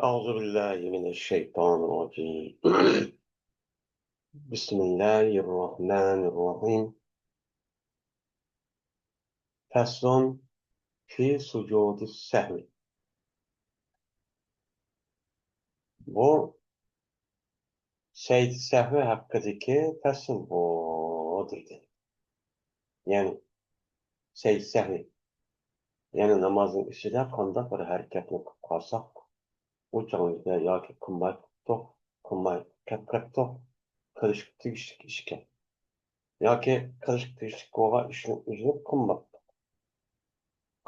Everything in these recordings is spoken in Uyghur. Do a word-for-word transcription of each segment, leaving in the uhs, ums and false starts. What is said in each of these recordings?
أعوذ بالله من الشيطان الرجيم. بسم الله الرحمن الرحيم. فصل في سجود السهو. بۇ سەجدە سەھۋى ھەققىدىكى پەسىل بۇ دېدى. يەنى سەجدە سەھۋى. يەنى نامازنىڭ ئىچىدە قانداق بىر ھەرىكەتنى قىلىپ قالساق، ئۇ چاغدا ياكى قىلماي قىپتۇق، قىلماي قېلىپ قېپتۇق، قىلىشقا تېگىشلىك ئىشكەن. ياكى قىلىشقا تېگىشلىك بولغان ئىشنىڭ ئۆزىنى قىلماپتۇق.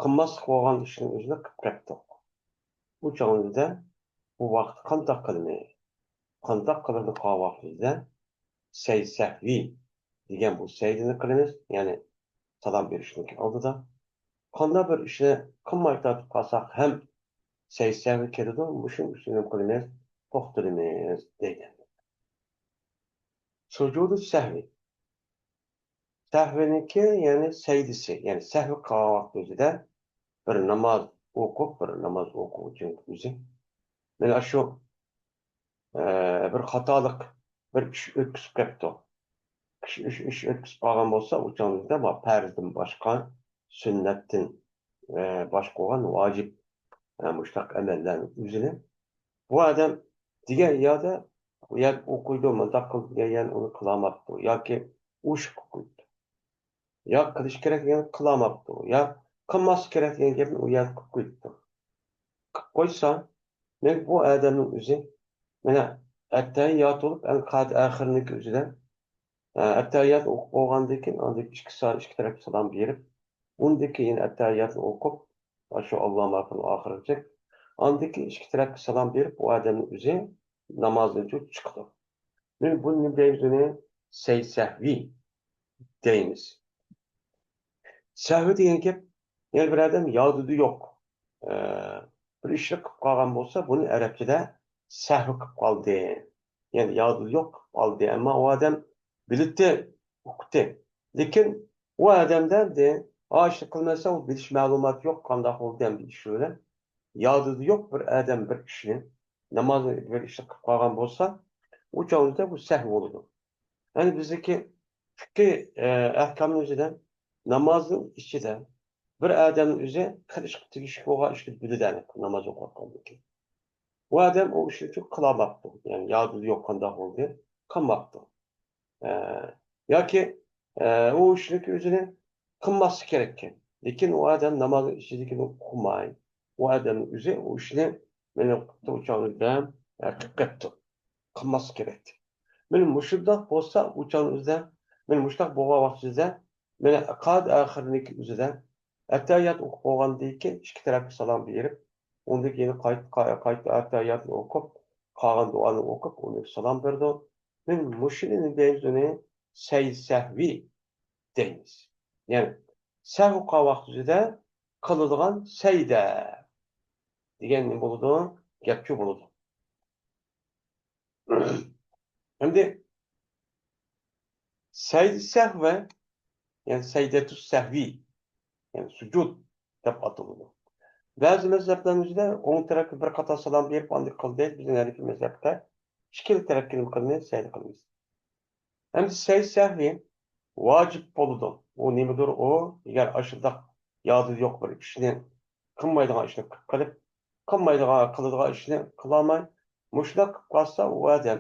قىلماسلىق بولغان ئىشنىڭ ئۆزىنى قىلىپ قېپتۇق. ئۇ چاغدا بۇ ۋاقىتتا قانداق قىلىمىز؟ قانداق قىلىدۇ قالغان ۋاقتىمىزدا؟ سەجدە سەھۋى دېگەن بۇ سەجدىنى قىلىمىز، يەنى سالام بېرىشنىڭ ئالدىدا. قانداق بىر ئىشنى قىلماي تارتىپ قالساق ھەم سەجدە سەھۋى كېلىدۇ، مۇشۇنىڭ ئۈستىدىن قىلىمىز، توختىلىمىز دەيدۇ. سۇجۇدۇ سەھۋى. سەھۋىنىڭكى، يەنى سەجدىسى، يەنى سەھۋى قىلغان ۋاقتى ئۆزىدە بىر ناماز ئوقۇپ، بىر ناماز ئوقۇغۇچىنىڭ ئۆزى. مانا شۇ، ئە، بىر خاتالىق، بىر ئىش ئۆتكۈزۈپ قېپتۇ. ئىش، ئىش، ئىش ئۆتكۈزۈپ قالغان بولسا، ئۇ چاغدا ما پەرزدىن باشقا، سۈننەتتىن، ئە، باشقا بولغان ۋاجىپ، ئە، مۇشتاق ئەمەللەرنىڭ ئۆزىنى بۇ ئادەم دېگەن يەردە، ئۇ يەر ئوقۇيدۇ، مۇنداق قىل دېگەن يەرنى ئۇنى قىلالماپتۇ ياكى ئۇششۇق قىلىپ قويۇپتۇ. يا قىلىش كېرەك دېگەننى قىلالماپتۇ، يا قىلماسلىق كېرەك دېگەن گەپنى ئۇ يەردە قىلىپ قويۇپتۇ. قىلىپ قويسا، دېمەك، بۇ ئادەمنىڭ ئۆزى، مانا، ئەتتەھىيات بولۇپ، ئەڭ قادى ئاخىرىنىڭكى ئۆزىدە، ئە، ئەتتەھىيات ئوقۇپ بولغاندىن كېيىن، ئاندىن ئىككى سا-، ئىككى تەرەپكە سالام بېرىپ، ئۇندىن كېيىن ئەتتەھىياتنى ئوقۇپ، شۇ ئاللاھۇممە ئاخىرىغىچە، ئاندىن كېيىن ئىككى تەرەپكە سالام بېرىپ، ئۇ ئادەمنىڭ ئۆزى نامازدىن چىقىدۇ. مانا بۇنى دەيمىز، ئۇنى سەي سەھۋى دەيمىز. سەھۋى دېگەن گەپ، يەنى بىر ئادەم يادىدا يوق، ئە، بىر ئىشنى قىلىپ قالغان بولسا، بۇنى ئەرەبچىدە سەھۋ قىلىپ قالدى. يەنى يادىدا يوق قىلىپ قالدى. ئەمما ئۇ ئادەم بىلىتتى، ئۇقتى. لېكىن ئۇ ئادەمدە ئەمدى، ئا، ئىشنى قىلمىسا، ئۇ بىلىش مەلۇماتى يوق، قانداق بولدى ئەمدى ئىش بىلەن. يادىدا يوق بىر ئادەم بىر ئىشنى، نامازنى بىر ئىشنى قىلىپ قالغان بولسا، ئۇ چاغدا بۇ سەھۋ بولىدۇ. يەنى بىزدىكى فىقھىي، ئە، ئەھكامنىڭ ئىچىدە نامازنىڭ ئىچىدە بىر ئادەمنىڭ ئۆزى قىلىشقا تېگىشلىك بولغان ئىشنى بىلىدۇ، ناماز ئوقۇۋاتقاندىن كېيىن. ئۇ ئادەم ئۇ ئىشنى قىلالماپتۇ. يەنى يادىدا يوق، قانداق بولدى، قىلماپتۇ. ئە، ياكى، ئە، ئۇ ئىشنىڭكى ئۆزىنى قىلماسلىق كېرەككەن. لېكىن ئۇ ئادەم نامازنىڭ ئىچىدىكىنى ئۇقماي، ئۇ ئادەمنىڭ ئۆزى ئۇ ئىشنى مانا قىپتۇ، ئۇ چاغدا، ئە، قىلىپ قېپتۇ. قىلماسلىق كېرەكتى. مانا مۇشۇنداق بولسا، ئۇ چاغنىڭ ئۆزىدە، مانا مۇشۇنداق بولغان ۋاقتىدا، مانا قادى ئاخىرىنىڭكى ئۆزىدە، ئەتتەھىيات ئوقۇپ بولغاندىن كېيىن، ئىككى تەرەپكە سالام بېرىپ، ئۇندىن كېيىن قايتا، قايتا ئەتتەھىياتنى ئوقۇپ، قالغان دۇئانى ئوقۇپ، ئۇنى سالام بېرىدۇ. مانا مۇشۇنى دەيمىز، ئۇنى سەي سەھۋى دەيمىز. يەنى سەھۋ قىلغان ۋاقتىدا قىلىدىغان سەيدە دېگەن نېمە بولىدۇ؟ گەپچۇ بولىدۇ. ئەمدى سەيدە سەھۋ، يەنى سەيدەتۇ سەھۋى، يەنى سۇجۇد دەپ ئاتىلىدۇ. بەزى مەزھەپلەرنىڭ ئىچىدە ئوڭ تەرەپكە بىر قاتار سالام بېرىپ، ئاندىن قىلدى. بىزنىڭ ھەنىپىي مەزھەپتە ئىككىلا تەرەپكە نېمە قىلىمىز؟ سەيدە قىلىمىز. ئەمدى سەي سەھۋى ۋاجىپ بولىدۇ. ئۇ نېمىدۇر ئۇ؟ ئەگەر ئاشۇنداق يادىدا يوق بىر ئىشنى، قىلمايدىغان ئىشنى قىلىپ قېلىپ، قىلمايدىغان، قىلىدىغان ئىشنى قىلالماي، مۇشۇنداق قىلىپ قالسا، ئۇ ئادەم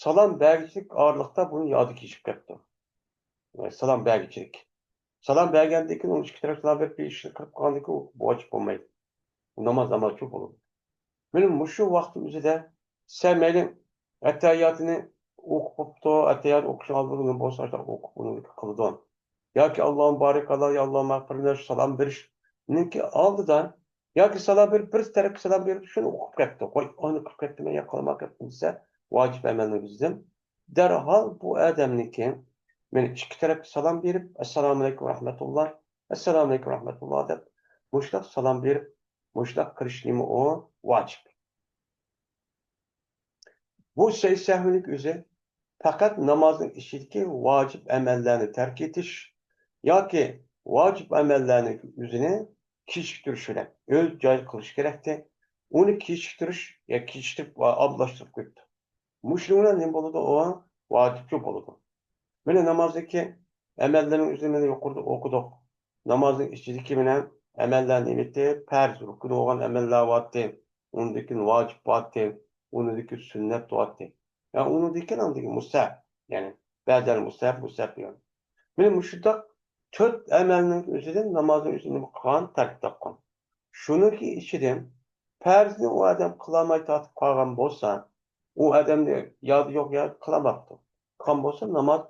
سالام بەرگۈچىلىك ئارىلىقتا بۇنى يادى كېچىپ كەپتۇ. سالام بەرگۈچىلىك. سالام بەرگەندىن كېيىن ئۇنىڭ ئىككى تەرەپ سالام بېرىپ بىر ئىشنى قىلىپ قالغاندىن كېيىن ئۇ ۋاجىپ بولمايدۇ. ناماز نامازچۇ بولىدۇ. مانا مۇشۇ ۋاقىت ئۆزىدە سەن مەيلى ئەتتەھىياتىنى ئوقۇپ بوپتۇ، ئەتتەھىيات ئوقۇشنىڭ ئالدىدا بولسا ئاشۇنداق ئوقۇپ ئۇنى قىلىدۇ. ياكى ئاللاھۇممە بارىك ئالا، يا ئاللاھۇممە مەغفىرلەھ، سالام بېرىشنىڭكى ئالدىدا ياكى سالام بېرىپ، بىر تەرەپكە سالام بېرىپ، شۇنى ئوقۇپ كەتتى. قوي، ئۇنى قىلىپ كەتتىم، يا قىلماي كەتتىم دېسە، ۋاجىپ ئەمەلنىڭ بىزدىن. دەرھال بۇ ئادەمنىڭكى، مانا ئىككى تەرەپكە سالام بېرىپ، ئەسسالامۇ ئەلەيكۇم رەھمەتۇللا، ئەسسالامۇ ئەلەيكۇم رەھمەتۇللا دەپ، مۇشۇنداق سالام بېرىپ، مۇشۇنداق قىلىش نېمە ئۇ؟ ۋاجىپ. بۇ سەي سەھۋىنىڭ ئۆزى پەقەت نامازنىڭ ئىچىدىكى ۋاجىپ ئەمەللەرنى تەرك ئېتىش ياكى ۋاجىپ ئەمەللەرنىڭ ئۆزىنى كېچىكتۈرۈش بىلەن ئۆز جايىدا قىلىش كېرەكتى. ئۇنى كېچىكتۈرۈش يا كېچىكتۈرۈپ ۋە ئابلاشتۇرۇپ قويۇپتۇ. مۇشۇنىڭ بىلەن نېمە بولىدۇ؟ ئۇ ۋاجىپچۇ بولىدۇ. مانا نامازدىكى ئەمەللەرنىڭ ئۆزىنى مانا يۇقىرىدا ئوقۇدۇق. نامازنىڭ ئىچىدىكى مانا ئەمەللەر نېمىتى؟ پەرز، رۇكۇن بولغان ئەمەللەر بارتى. ئۇنىڭدىن كېيىن ۋاجىپ بارتى. ئۇنىڭدىن كېيىن سۈننەت بارتى. يا ئۇنىڭدىن كېيىن ئاندىن كېيىن مۇستەھەب. يەنى بەزىلەر مۇستەھەب، مۇستەھەب دېگەن. مانا مۇشۇنداق تۆت ئەمەلنىڭ ئۆزىدىن نامازنىڭ ئۆزىنى نېمە قىلغان؟ تەرك تاپقان. شۇنىڭكى ئىچىدىن پەرزنى ئۇ ئادەم قىلالماي تارتىپ قالغان بولسا، ئۇ ئادەمنى يادى يوق يا قىلالماپتۇ. قىلغان بولسا ناماز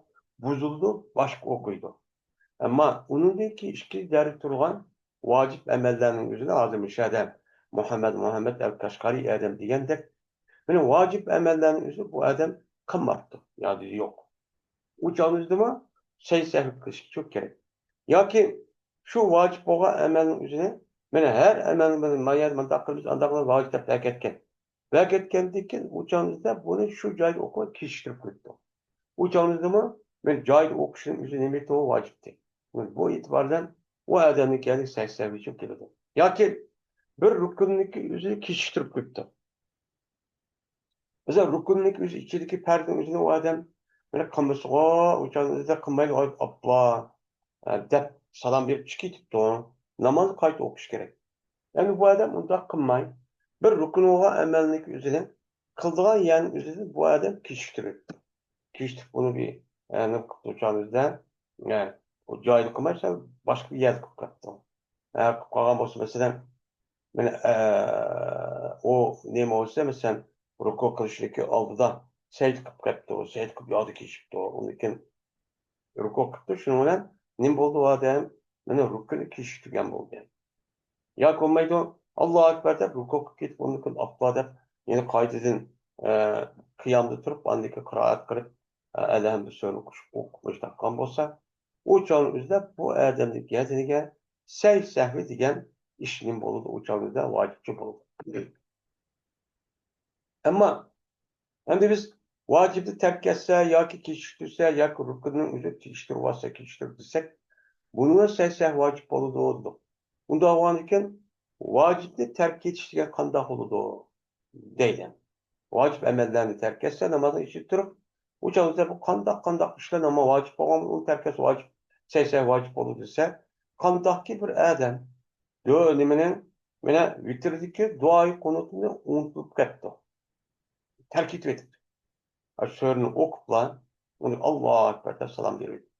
بۇزۇلىدۇ، باشقا ئوقۇيدۇ. ئەمما ئۇنىڭدىن كېيىن ئىككىنچى دەرىجىدە تۇرغان ۋاجىپ ئەمەللەرنىڭ ئۆزىنى ھازىر مۇشۇ ئادەم مۇھەممەد، مۇھەممەد ئەل قەشقەرى ئادەم دېگەندەك، مانا ۋاجىپ ئەمەللەرنىڭ ئۆزىنى بۇ ئادەم قىلماپتۇ، يادىدا يوق. ئۇ چاغدىمۇ سەي سەھۋ قىلىشقا كېرەك. ياكى شۇ ۋاجىپ بولغان ئەمەلنىڭ ئۆزىنى، مانا ھەر ئەمەلنى مانا ما يەردە مۇنداق قىلىمىز، ئانداق قىلىمىز، ۋاجىپ دەپ بەركەتكەن. بەركەتكەندىن كېيىن ئۇ چاغدا بۇنى شۇ جايدا ئوقۇپ كېچىكتۈرۈپ قويۇپتۇ. ئۇ چاغدىمۇ مانا جايدا ئوقۇشنىڭ ئۆزى نېمە ئىدى؟ ۋاجىپتى. بۇ ئېتىبار بىلەن ئۇ ئادەمنىڭكى يەنە سەي سەھۋ ئۈچۈن كېلىدۇ. ياكى بىر رۇكۇننىڭكى ئۆزىنى كېچىكتۈرۈپ قويۇپتۇ. مەسىلەن، رۇكۇننىڭ ئۆزى ئىچىدىكى پەرزنىڭ ئۆزىنى ئۇ ئادەم بىر قىلمىسىغۇ، ئۇ چاغدا ئۆزى قىلمايدۇ، ئاپلا، ئە، دەپ سالام بېرىپ چىقىپ كېتىپتۇ. نامازنى قايتا ئوقۇش كېرەك. يەنى بۇ ئادەم ئۇنداق قىلماي، بىر رۇكۇن بولغان ئەمەلنىڭكى ئۆزىنى قىلىدىغان يەرنىڭ ئۆزىدىن بۇ ئادەم كېچىكتۈرۈپ، كېچىكتۈرۈپ بۇنى بىر، ئە، نېمە قىلىپتۇ ئۇ چاغدا ئۆزىدە، ئە، ئۇ جايىدا قىلماي، سەل باشقا بىر يەردە قىلىپ قاپتۇ. ئە، قىلىپ قالغان بولسا، مەسىلەن، مانا، ئە، ئۇ نېمە بولسا، مەسىلەن، رۇكۇ قىلىشنىڭكى ئالدىدا سەجدە قىلىپ قاپتۇ، سەجدە قىلىپ يادى كېچىپتۇ. ئۇندىن كېيىن رۇكۇ قىپتۇ، شۇنىڭ بىلەن نېمە بولدى ئۇ ئادەم؟ مانا رۇكۇنى كېچىكتۈرگەن بولدى. ياكى بولمايدۇ، ئاللاھۇ ئەكبەر دەپ رۇكۇغا كېتىپ، ئۇندىن كېيىن ئاپلا دەپ يەنە قايتىدىن، ئە، قىيامدا تۇرۇپ، ئاندىن كېيىن قىرائەت قىلىپ، ئە، ئەلھەمدۇ سۈرىنى ئوقۇش، ئوقۇپ مۇشۇنداق قىلغان بولسا، ئۇ چاغنىڭ ئۆزىدە بۇ ئادەمنىڭ گەدىنىگە سەي سەھۋى دېگەن ئىش نېمە بولىدۇ؟ ئۇ چاغنىڭ ئۆزىدە ۋاجىپچى بولىدۇ. ئەمما ئەمدى بىز ۋاجىپنى تەرك ئەتسە ياكى كېچىكتۈرسە ياكى رۇكۇننىڭ ئۆزىنى كېچىكتۈرۈۋالسا، كېچىكتۈرۈپ دېسەك، بۇنىڭغا سەي سەھۋ ۋاجىپ بولىدۇ دېدۇق. ئۇنداق بولغاندىكىن ۋاجىپنى تەرك ئېتىش دېگەن قانداق بولىدۇ؟ دەيدۇ. ۋاجىپ ئەمەللەرنى تەرك ئەتسە، نامازنىڭ ئىچىدە تۇرۇپ، ئۇ چاغدا بۇ قانداق، قانداق ئىشلار ناماز ۋاجىپ بولغان، ئۇنى تەرك ئەتسە ۋاجىپ، سەي سەھۋ ۋاجىپ بولىدۇ دېسە، قانداقكى بىر ئادەم دۇ-، نېمىنى، مانا ۋىتىردىكى دۇئائى قۇنۇتنى ئۇنتۇپ كەتتى. تەرك ئېتىۋېتىپتۇ. سۈرىنى ئوقۇپلا، ئۇنى ئاللاھۇ ئەكبەر دەپ سالام بېرىۋېتىپتۇ.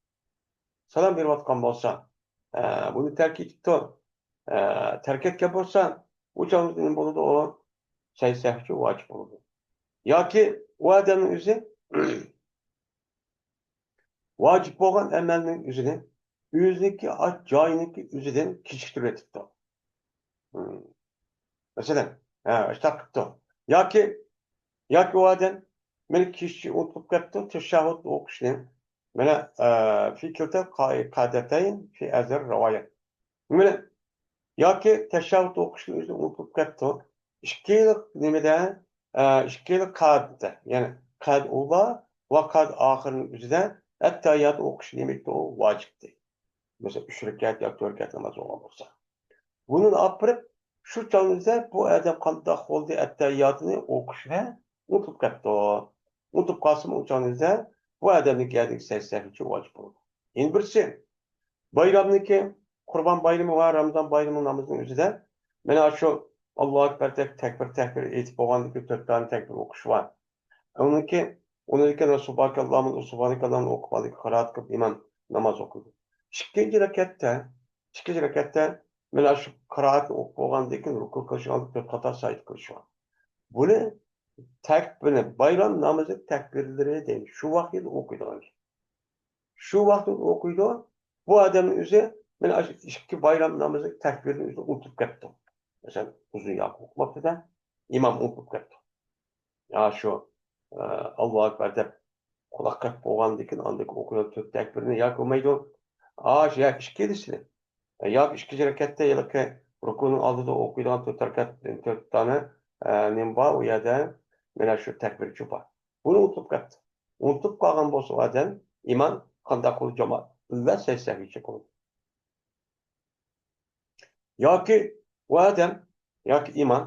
سالام بېرىۋاتقان بولسا، ئە، بۇنى تەرك ئېتىپتۇ. ئە، تەرك ئەتكەن بولسا، ئۇ چاغدا نېمە بولىدۇ؟ ئۇ سەي سەھۋ ئۈچۈن ۋاجىپ بولىدۇ. ياكى ئۇ ئادەمنىڭ ئۆزى ۋاجىپ بولغان ئەمەلنىڭ ئۆزىنى ئۆزىنىڭكى ئاچ جايىنىڭكى ئۆزىدىن كېچىكتۈرۈۋېتىپتۇ. مم. مەسىلەن، ھە، ئىشتاق قىپتۇ. ياكى، ياكى ئۇ ئادەم مېنى كېچىكى ئۇنتۇپ كەپتۇ، تەشەھھۇد ئوقۇشنى. مانا، ئە، في كلتا القاعدتين في هذه الرواية. مانا، ياكى تەشەھھۇد ئوقۇشنى ئۆزى ئۇنتۇپ كەپتۇ. ئىككىلا نېمىدە، ئە، ئىككىلا قائىدىدە، يەنى قائىدە ئۇلا ۋە قائىدە ئاخىرنىڭ ئۆزىدە ئەتتەھىيات ئوقۇش نېمە ئىدى؟ ئۇ ۋاجىپتى. مەسىلەن، ئۈچ رەكەت ياكى تۆت رەكەت ناماز بولغان بولسا. بۇنى ئاپىرىپ، شۇ چاغنىڭدا بۇ ئادەم قانداق بولدى؟ ئەتتەھىياتنى ئوقۇشنى ئۇنتۇپ كەپتۇ. ئۇنتۇپ قالسىمۇ، ئۇ چاغنىڭدا بۇ ئادەمنىڭكى يەردىكى سەي سەھۋ ئۈچۈن ۋاجىپ بولىدۇ. يەنە بىرسى، بايرامنىڭكى، قۇربان بايرىمى ۋە رامىزان بايرىمىنىڭ نامىزىنىڭ ئۆزىدە مانا شۇ ئاللاھۇ ئەكبەر دەپ تەكبىر، تەكبىر ئېيتىپ بولغاندىن كېيىن تۆت دانە تەكبىر ئوقۇش بار. ئۇنىڭكى، ئۇنىڭدىن كېيىن سۇبھانەكاللاھۇممە، سۇبھانەكاللاھۇممە ئوقۇپ، ئاندىن كېيىن قىرائەت قىلىپ ئىمام ناماز ئوقۇيدۇ. ئىككىنچى رەكەتتە، ئىككىنچى رەكەتتە مانا شۇ قىرائەتنى ئوقۇپ بولغاندىن كېيىن رۇكۇ قىلىش ئالدىدا تۆت قاتار سەجدە قىلىش بار. بۇنى تەكبىرنى، بايرام نامىزى تەكبىرلىرى دەيمىز. شۇ ۋاقىتتا ئوقۇيدىغان گەپ. شۇ ۋاقىتتا ئوقۇيدۇ. بۇ ئادەمنىڭ ئۆزى مانا ئاشۇ ئىككى بايرام نامىزى تەكبىرىنى ئۆزى ئۇنتۇپ كەپتۇ. مەسىلەن، ئۇزۇن ياقى ئوقۇماپتۇ-دە، ئىمام ئۇنتۇپ كەپتۇ. يا شۇ، ئە، ئاللاھۇ ئەكبەر دەپ قۇلاق قېقىپ بولغاندىن كېيىن ئاندىن ئوقۇيدۇ تۆت تەكبىرنى ياكى بولمايدۇ. ئاش يا ئىككىلىسىنى. ياكى ئىككىنچى رەكەتتە ھېلىقى رۇكۇنىڭ ئالدىدا ئوقۇيدىغان تۆت رەكەت، تۆت دانە، ئە، نېمە بار ئۇ يەردە؟ مانا شۇ تەكبىرچۇ بار. بۇنى ئۇنتۇپ كەپتۇ. ئۇنتۇپ قالغان بولسا ئۇ ئادەم ئىمام قانداق قىلىدۇ؟ جامائەت بىلەن سەجدە سەھۋىگە چىقىدۇ. ياكى ئۇ ئادەم، ياكى ئىمام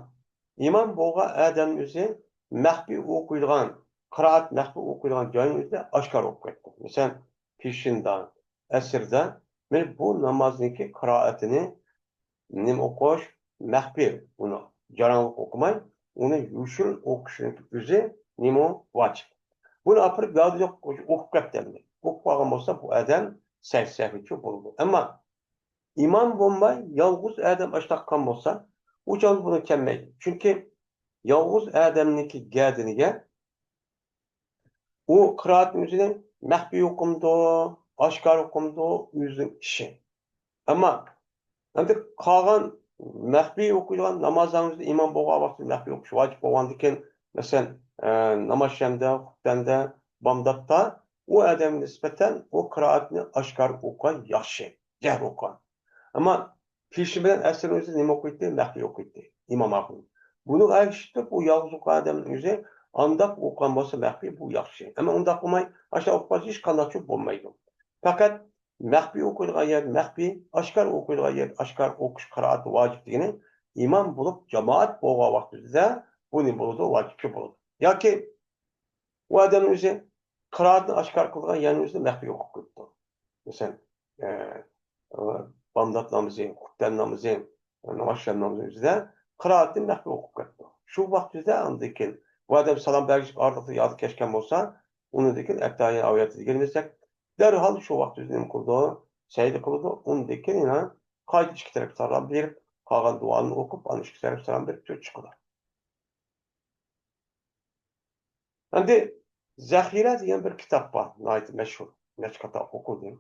ئىمام بولغان ئادەمنىڭ ئۆزى مەخپىي ئوقۇيدىغان، قىرائەت مەخپىي ئوقۇيدىغان جاينىڭ ئۆزىدە ئاشكارا ئوقۇپ كەتتى. مەسىلەن، پېشىندا، ئەسىردە، مانا بۇ نامازنىڭكى قىرائىتىنى نېمە ئوقۇش؟ مەخپىي، ئۇنى جاراڭلىق ئوقۇماي، ئۇنى يوشۇرۇن ئوقۇشنىڭ ئۆزى نېمە؟ ۋاجىپ. بۇنى ئاپىرىپ يادىدا يوق ئوقۇپ كەتتى ئەمدى. ئوقۇپ قالغان بولسا، بۇ ئادەم سەھىھ سەھۋىچۇ بولىدۇ. ئەمما ئىمام بولماي، يالغۇز ئادەم ئاشتاق قىلغان بولسا، ئۇ چاغدا بۇنى كەلمەيدۇ. چۈنكى يالغۇز ئادەمنىڭكى گەدىنىگە ئۇ قىرائەتنىڭ ئۆزىنى مەخپىي ئوقۇمدۇ، ئاشكارا ئوقۇمدۇ، ئۆزىنىڭ ئىشى. ئەمما ئەمدى قالغان مەخپىي ئوقۇيدىغان نامازلارنىڭ ئۆزىدە ئىمام بولغان ۋاقتىدا مەخپىي ئوقۇش ۋاجىپ بولغاندىكىن، مەسىلەن، ئە، نامازشەمدە، خۇپتەندە، بامداتتا ئۇ ئادەمگە نىسبەتەن ئۇ قىرائەتنى ئاشكارا ئوقۇغان ياخشى، جەھرى ئوقۇغان. ئەمما پېشىن بىلەن ئەسىرنىڭ ئۆزىدە نېمە ئوقۇيتتى؟ مەخپىي ئوقۇيتتى ئىمام ئاخۇن. بۇنىڭغا ئەگىشىپ تۇرۇپ، ئۇ يالغۇز ئوقۇغان ئادەمنىڭ ئۆزى ئانداق ئوقۇغان بولسا مەخپىي، بۇ ياخشى. ئەمما ئۇنداق قىلماي، ئاشۇنداق ئوقۇپ قالسا ھېچقانداقچۇ بولمايدۇ. پەقەت مەخپىي ئوقۇيدىغان يەر مەخپىي، ئاشكارا ئوقۇيدىغان يەر ئاشكارا ئوقۇش قىرائەت ۋاجىپ دېگىنى ئىمام بولۇپ جامائەت بولغان ۋاقتىدا بۇ نېمە بولىدۇ؟ ۋاجىپچۇ بولىدۇ. ياكى ئۇ ئادەمنىڭ ئۆزى قىرائەتنى ئاشكارا قىلىدىغان يەرنىڭ ئۆزىدە مەخپىي ئوقۇپ قويۇپتۇ. مەسىلەن، ئە، بامدات نامىزى، خۇپتەن نامىزى، نامازشەم نامىزىنىڭ ئۆزىدە قىرائەتنى مەخپىي ئوقۇپ كەتتى. شۇ ۋاقىتتا ئاندىن كېيىن بۇ ئادەم سالام بەرگۈچە ئارىلىقتا يادىغا كەچكەن بولسا، ئۇنىڭدىن كېيىن ئەتتەھىيات ئايەتى دېگەن دېسەك، دەرھال شۇ ۋاقىتتا ئۆزى نېمە قىلىدۇ؟ سەجدە قىلىدۇ. ئۇنىڭدىن كېيىن يەنە قايتا ئىككى تەرەپ سالام بېرىپ، قالغان دۇئانى ئوقۇپ، ئاندىن ئىككى تەرەپ سالام بېرىپ تۇرۇپ چىقىدۇ. ئەمدى زەخىرە دېگەن بىر كىتاب بار، ناھايىتى مەشھۇر، نەچچە قېتىم ئوقۇلدى.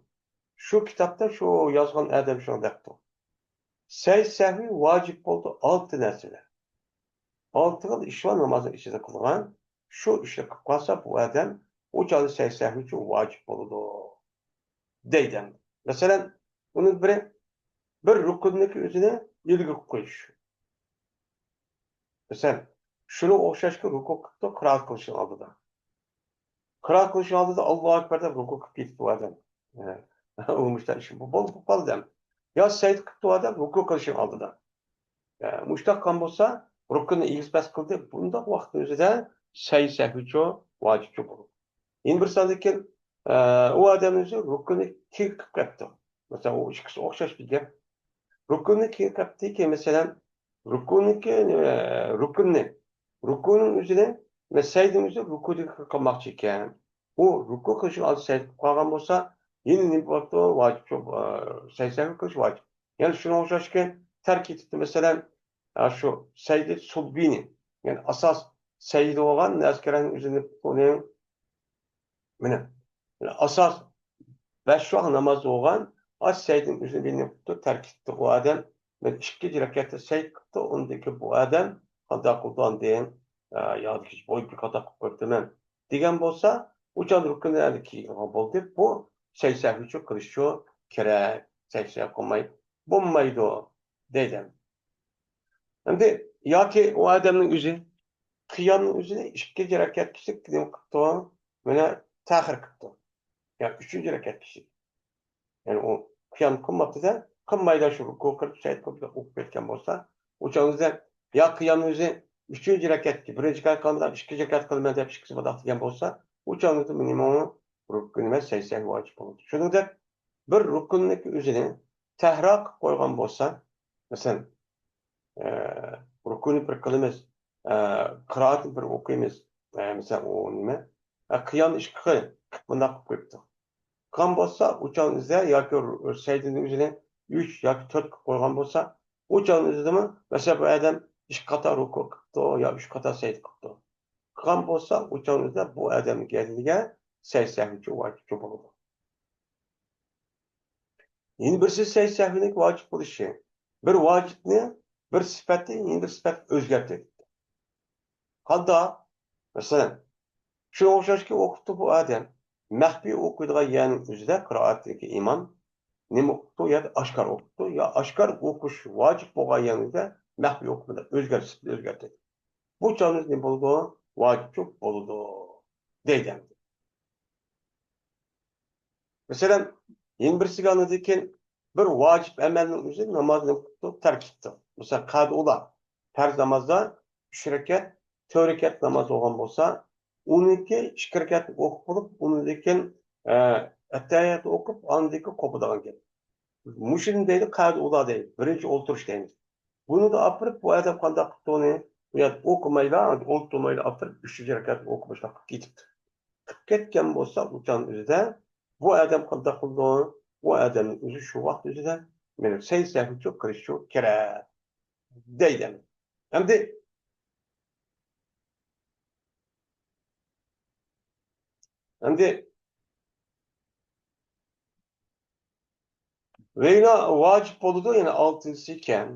شۇ كىتابتا شۇ يازغان ئادەم شۇنداق دەپتۇ. سەي سەھۋى ۋاجىپ بولىدۇ ئالتە نەرسىلەر. ئالتە خىل ئىش بار نامازنىڭ ئىچىدە قىلغان. شۇ ئىشنى قىلىپ قالسا، بۇ ئادەم ئۇ چاغدا سەي سەھۋى ئۈچۈن ۋاجىپ بولىدۇ. دەيدۇ. مەسىلەن، ئۇنىڭ بىرى، بىر رۇكۇننىڭكى ئۆزىنى ئىلگىرى قويۇش. مەسىلەن، شۇنىڭغا ئوخشاشكى رۇكۇ قىپتۇ قىرائەت قىلىشنىڭ ئالدىدا. قىرائەت قىلىشنىڭ ئالدىدا ئاللاھۇ ئەكبەر دەپ رۇكۇ قىلىپ كېتىپتۇ ئادەم. ئۇ مۇشۇنداق ئىش بولۇپ قالدى ئادەم. يا سەجدە قىپتۇ ئادەم رۇكۇ قىلىشنىڭ ئالدىدا. مۇشۇنداق قىلغان بولسا، رۇكۇننى ئېگىز پەس قىلدى. بۇنداق ۋاقىتنىڭ ئۆزىدە سەي سەھۋىچۇ ۋاجىپچۇ بولىدۇ. يەنە بىر ساندىن كېيىن، ئە، ئۇ ئادەمنىڭ ئۆزى رۇكۇننى كېيىن قىلىپ قويۇپتۇ. مەسىلەن، ئۇ ئىككىسى ئوخشاش بىر گەپ. رۇكۇننى كېيىن قىلىپتىكى، مەسىلەن، رۇكۇننىڭكى، ئە، رۇكۇننى، رۇكۇنىڭ ئۆزىنى، مەسىلەن، سەجدىنىڭ ئۆزى رۇكۇدىكى قىلماقچى ئىكەن. ئۇ رۇكۇ قىلىشنىڭ ئالدىدا سەجدە قىلىپ قالغان بولسا، يەنە نېمە بولۇپتۇ؟ ۋاجىپچۇ، ئە، سەجدە سەھۋى قىلىش ۋاجىپ. يەنە شۇنىڭغا ئوخشاشكى تەرك ئېتىپتۇ، مەسىلەن، ئە، شۇ سەجدە سۇلبىنى، يەنى ئاساس سەجدە بولغان نەرسىگە ئۆزىنى ئۇنى مانا، ئاساس بەش ۋاق ناماز بولغان، ئاش سەيدىن ئۆزىنى بىلمەپتۇ، تەرك ئېتىپتۇ ئۇ ئادەم. مەن ئىككىنچى رەكەتتە سەيد قىپتۇ، ئۇندىن كېيىن بۇ ئادەم قانداق قىلىدۇ ئاندىن؟ ئە، يادىكى بويۇپ بىر خاتا قىلىپ قويۇپتىمەن دېگەن بولسا، ئۇ چاغدا رۇكۇننى ئەمدى كېيىن قىلغان بولدى. بۇ سەي سەھۋىچۇ قىلىشچۇ كېرەك. سەي سەھۋ قىلماي بولمايدۇ دەيدۇ. ئەمدى ياكى ئۇ ئادەمنىڭ ئۆزى قىيامنىڭ ئۆزىنى ئىككىنچى رەكەتكىچە نېمە قىپتۇ؟ مانا تەخىر قىپتۇ. يا ئۈچىنچى رەكەتكىچە. يەنى ئۇ قىيام قىلماپتۇ-دە، قىلمايلا شۇ رۇكۇ قىلىپ، سەجدە قىلىپ ئوقۇپ كەتكەن بولسا، ئۇ چاغدا يا قىيامنى ئۆزى ئۈچىنچى رەكەتكە، بىرىنچى رەكەت قىلمىدىم، ئىككىنچى رەكەت قىلىمەن دەپ ئىككىسى بۇنداق دېگەن بولسا، ئۇ چاغدا نېمە رۇكۇن ئەمەس، سەي سەھۋ ۋاجىپ بولىدۇ. شۇنىڭدەك بىر رۇكۇننىڭكى ئۆزىنى تەھرا قىلىپ قويغان بولسا، مەسىلەن، ئە، رۇكۇنى بىر قىلىمىز، ئە، قىرائەتنى بىر ئوقۇيمىز، ئە، مەسىلەن، ئۇ نېمە؟ ئە، قىيامنى ئىككى قىل، مۇنداق قىلىپ قويۇپتۇ. قىلغان بولسا، ئۇ چاغنىڭ ئۆزىدە ياكى سەجدىنىڭ ئۆزىنى ئۈچ ياكى تۆت قىلىپ قويغان بولسا، ئۇ چاغنىڭ ئۆزىدىمۇ، مەسىلەن، بۇ ئادەم ئىككى قاتا رۇكۇ قىپتۇ يا ئۈچ قاتا سەجدە قىپتۇ. قىلغان بولسا، ئۇ چاغنىڭ ئۆزىدە بۇ ئادەمنىڭ گەدىنىگە سەي سەھۋىچۇ ۋاجىپچۇ بولىدۇ. يەنە بىرسى سەي سەھۋىنىڭ ۋاجىپ بولۇشى. بىر ۋاجىپنى، بىر سۈپەتنى يەنە بىر سۈپەتكە ئۆزگەرتىدۇ. قانداق؟ مەسىلەن، شۇنىڭغا ئوخشاشكى ئوقۇپتۇ بۇ ئادەم. مەخپىي ئوقۇيدىغان يەرنىڭ ئۆزىدە قىرائەتتىكى ئىمام نېمە ئوقۇپتۇ؟ يا ئاشكارا ئوقۇپتۇ، يا ئاشكارا ئوقۇش ۋاجىپ بولغان يەرنىڭ ئۆزىدە مەخپىي ئوقۇمىدا ئۆزگەرتىش، ئۆزگەرتىدۇ. بۇ چاغدا نېمە بولىدۇ؟ ۋاجىپچۇ بولىدۇ دەيدۇ. مەسىلەن، يەنە بىرسىگە ئاندىن كېيىن بىر ۋاجىپ ئەمەلنىڭ ئۆزى نامازنى تەرك قىپتۇ. مەسىلەن، قەدۇلا، پەرز نامازدا ئۈچ رەكەت، تۆت رەكەت ناماز بولغان بولسا، ئۇنىڭكى ئىككى رەكەتنى ئوقۇپ بولۇپ، ئۇنىڭدىن كېيىن، ئە، ئەتتەھىياتنى ئوقۇپ، ئاندىن كېيىن قوپىدىغان گەپ. مۇشۇنى دەيدۇ، قەئىدە ئۇلا دەيدۇ. بىرىنچى ئولتۇرۇش دەيمىز. بۇنىدا ئاپىرىپ، بۇ ئادەم قانداق قىپتۇ ئۇنى؟ بۇ يەردە ئوقۇمايلا، ئولتۇرمايلا ئاپىرىپ، ئۈچىنچى رەكەتنى ئوقۇپ، مۇشۇنداق قىلىپ كېتىپتۇ. قىلىپ كەتكەن بولسا، ئۇچان ئۆزىدە، بۇ ئادەم قانداق قىلىدۇ؟ بۇ ئادەمنىڭ ئۆزى شۇ ۋاقىت ئۆزىدە، مېنىڭ سەي سەھۋىچۇ قىلىشچۇ كېرەك. دەيدۇ. ئەمدى، ئەمدى ۋەيلا ۋاجىپ بولىدۇ، يەنى ئالتىنچىسى ئىكەن.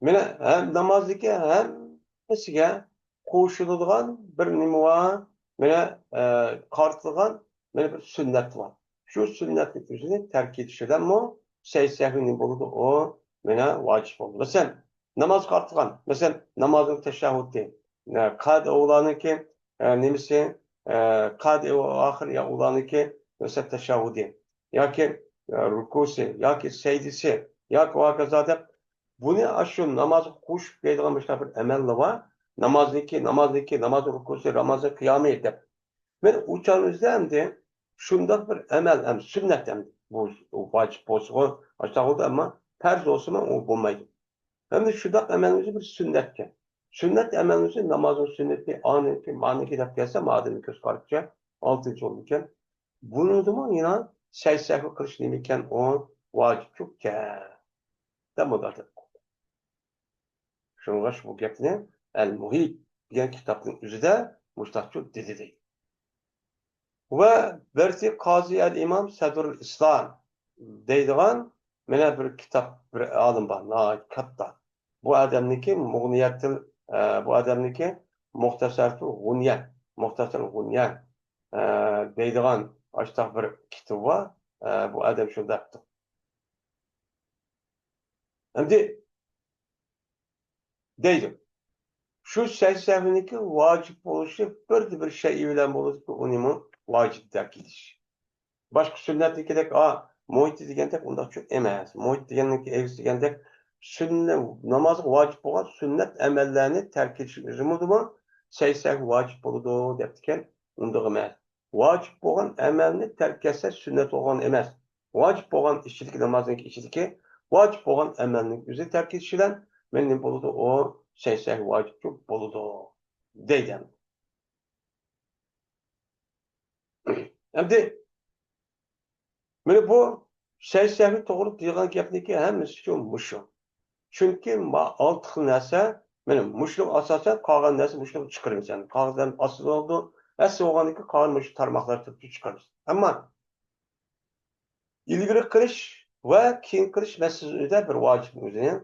مانا، ھەم نامازدىكى ھەممىسىگە قوشۇلىدىغان بىر نېمە بار، مانا، ئە، قارىتىلغان، مانا، بىر سۈننەت بار. شۇ سۈننەتنى ئۆزىنى تەرك ئېتىش بىلەنمۇ سەي سەھۋى نېمە بولىدۇ؟ ئۇ، مانا، ۋاجىپ بولىدۇ. مەسىلەن، ناماز قارىتىلغان. مەسىلەن، نامازنىڭ تەشەھھۇدى. ئە، قەئىدە ئۇلارنىڭكى، ئە، نېمىسى، ئە، قەئىدە ئاخىر يا ئۇلارنىڭكى، مەسىلەن، تەشەھھۇدى. ياكى، ئە، رۇكۇسى، ياكى سەجدىسى، ياكى ۋاكازا دەپ، بۇنى ئاشۇ نامازغا قوشۇپ دەيدىغان مۇشۇنداق بىر ئەمەللا بار. نامازنىڭكى، نامازنىڭكى، ناماز رۇكۇسى، ناماز قىيامى دەپ. مەن ئۇ چاغنىڭ ئۆزىدە ئەمدى شۇنداق بىر ئەمەل ھەم سۈننەت ھەم بۇ ۋاجىپ بولسىغۇ، ئاشۇنداق بولدى، ئەمما پەرز بولسىمۇ ئۇ بولمايدۇ. ھەمدە شۇنداق ئەمەلنىڭ ئۆزى بىر سۈننەتكەن. سۈننەت ئەمەلنىڭ ئۆزى نامازنىڭ سۈننىتى، ئانىڭكى، مانىڭكى دەپ كەلسە، مادەمنىڭ كۆز قارىشىچە ئالتىنچى ئورۇن ئىكەن. بۇنىڭدىمۇ يەنە سەي سەھۋى قىلىش نېمە ئىكەن؟ ئۇ ۋاجىپچۇ ئىكەن دەپ مۇنداق دەپ قويدى. شۇڭلاشقا بۇ گەپنى ئەل مۇھىت دېگەن كىتابنىڭ ئۆزىدە مۇشۇنداقچۇ دېدى دەيدۇ. ۋە بىرسى قازى ئەل ئىمام سەدرۇل ئىسلام دەيدىغان مانا بىر كىتاب، بىر ئالىم بار، ناھايىتى كاتتا. بۇ ئادەمنىڭكى مۇغنىيەتىل، ئە، بۇ ئادەمنىڭكى مۇختەسەرتۇ غۇنيە، مۇختەسەر غۇنيە، ئە، دەيدىغان ئاشتاق بىر كىتابى بار. ئە، بۇ ئادەم شۇنداق دەپتۇ. ئەمدى دەيدۇ. شۇ سەي سەھۋىنىڭكى ۋاجىپ بولۇشى بىردىنبىر شەيئى بىلەن بولىدۇكى، ئۇنىمۇ ۋاجىپ تەرك ئېتىش. باشقا سۈننەتنىڭكىدەك، ئا، مۇھىت دېگەندەك ئۇنداقچۇ ئەمەس. مۇھىت دېگەننىڭكى ئەكسى دېگەندەك، سۈننە-، نامازغا ۋاجىپ بولغان سۈننەت ئەمەللەرنى تەرك ئېتىش ئۆزىمۇ سەي سەھۋى ۋاجىپ بولىدۇ دەپتىكەن. ئۇنداق ئەمەس. ۋاجىپ بولغان ئەمەلنى تەرك ئەتسە سۈننەت بولغان ئەمەس. ۋاجىپ بولغان ئىچىدىكى، نامازنىڭ ئىچىدىكى ۋاجىپ بولغان ئەمەلنىڭ ئۆزى تەرك ئېتىش بىلەن مەن نېمە بولىدۇ؟ ئۇ سەي سەھۋى ۋاجىپچۇ بولىدۇ دەيدۇ. ئەمدى مانا بۇ سەي سەھۋى توغرا دېگەن گەپنىڭكى ھەممىسى شۇ مۇشۇ. چۈنكى ما-، ئالتە خىل نەرسە، مانا مۇشۇنىڭ ئاساسەن قالغان نەرسە مۇشۇنىڭ چىقىرىمىز. يەنى قالغان ئاستىدا بولىدۇ، ئەسلى بولغاندىكى قالغان مۇشۇ تارماقلار تۈرتكە چىقىرىمىز. ئەمما ئىلگىرى قىلىش ۋە كېيىن قىلىش مەسىلىسىدە بىر ۋاجىپنىڭ ئۆزى.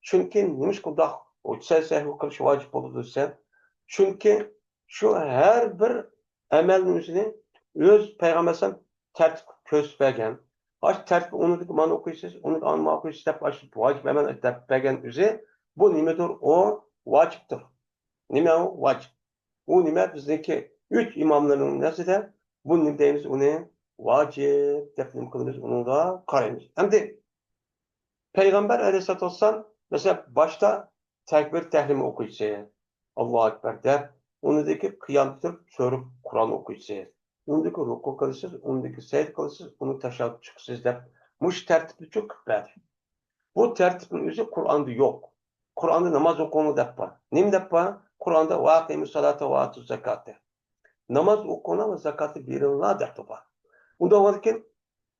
چۈنكى نېمىشقا ئۇنداق سەي سەھۋى قىلىش ۋاجىپ بولىدۇ دېسە، چۈنكى شۇ ھەر بىر ئەمەلنىڭ ئۆزىنى ئۆز پەيغەمبەر ئەلەيھىسسالام تەرتىپ كۆرسىتىپ بەرگەن. ئاشۇ تەرتىپنى ئۇنىڭدىكى مانا ئوقۇيسىز، ئۇنىڭدىكى ئانا ئوقۇيسىز دەپ ئاشۇ ۋاجىپ ئەمەل دەپ بەرگەن ئۆزى، بۇ نېمىدۇر؟ ئۇ ۋاجىپتۇر. نېمە ئۇ ۋاجىپ؟ ئۇ نېمە؟ بىزنىڭكى ئۈچ ئىماملىرىنىڭ نەزىرىدە بۇ نېمە دەيمىز؟ ئۇنى ۋاجىپ دەپ نېمە قىلىمىز؟ ئۇنىڭغا قارايمىز. ئەمدى پەيغەمبەر ئەلەيھىسسالاتۇ ۋەسسالام، مەسىلەن، باشتا تەكبىر تەھرىم ئوقۇيسىز، ئاللاھۇ ئەكبەر دەپ، ئۇنىڭدىكى قىيام تۇرۇپ سۈرە قۇرئان ئوقۇيسىز، ئۇنىڭدىكى رۇكۇ قىلىسىز، ئۇنىڭدىكى سەجدە قىلىسىز، ئۇنى تەشەھھۇد چىقىسىز دەپ، مۇشۇ تەرتىپنى چۈشۈرۈپ بەردى. بۇ تەرتىپنىڭ ئۆزى قۇرئاندا يوق. قۇرئاندا ناماز ئوقۇڭلار دەپ بار. نېمە دەپ بار؟ قۇرئاندا ۋە ئەقىمۇس سالاتا ۋە ئاتۇز زاكاتە. ناماز ئوقۇڭلار ۋە زاكاتنى بېرىڭلار دەپتۇ بار. ئۇنداق بولغاندىكىن،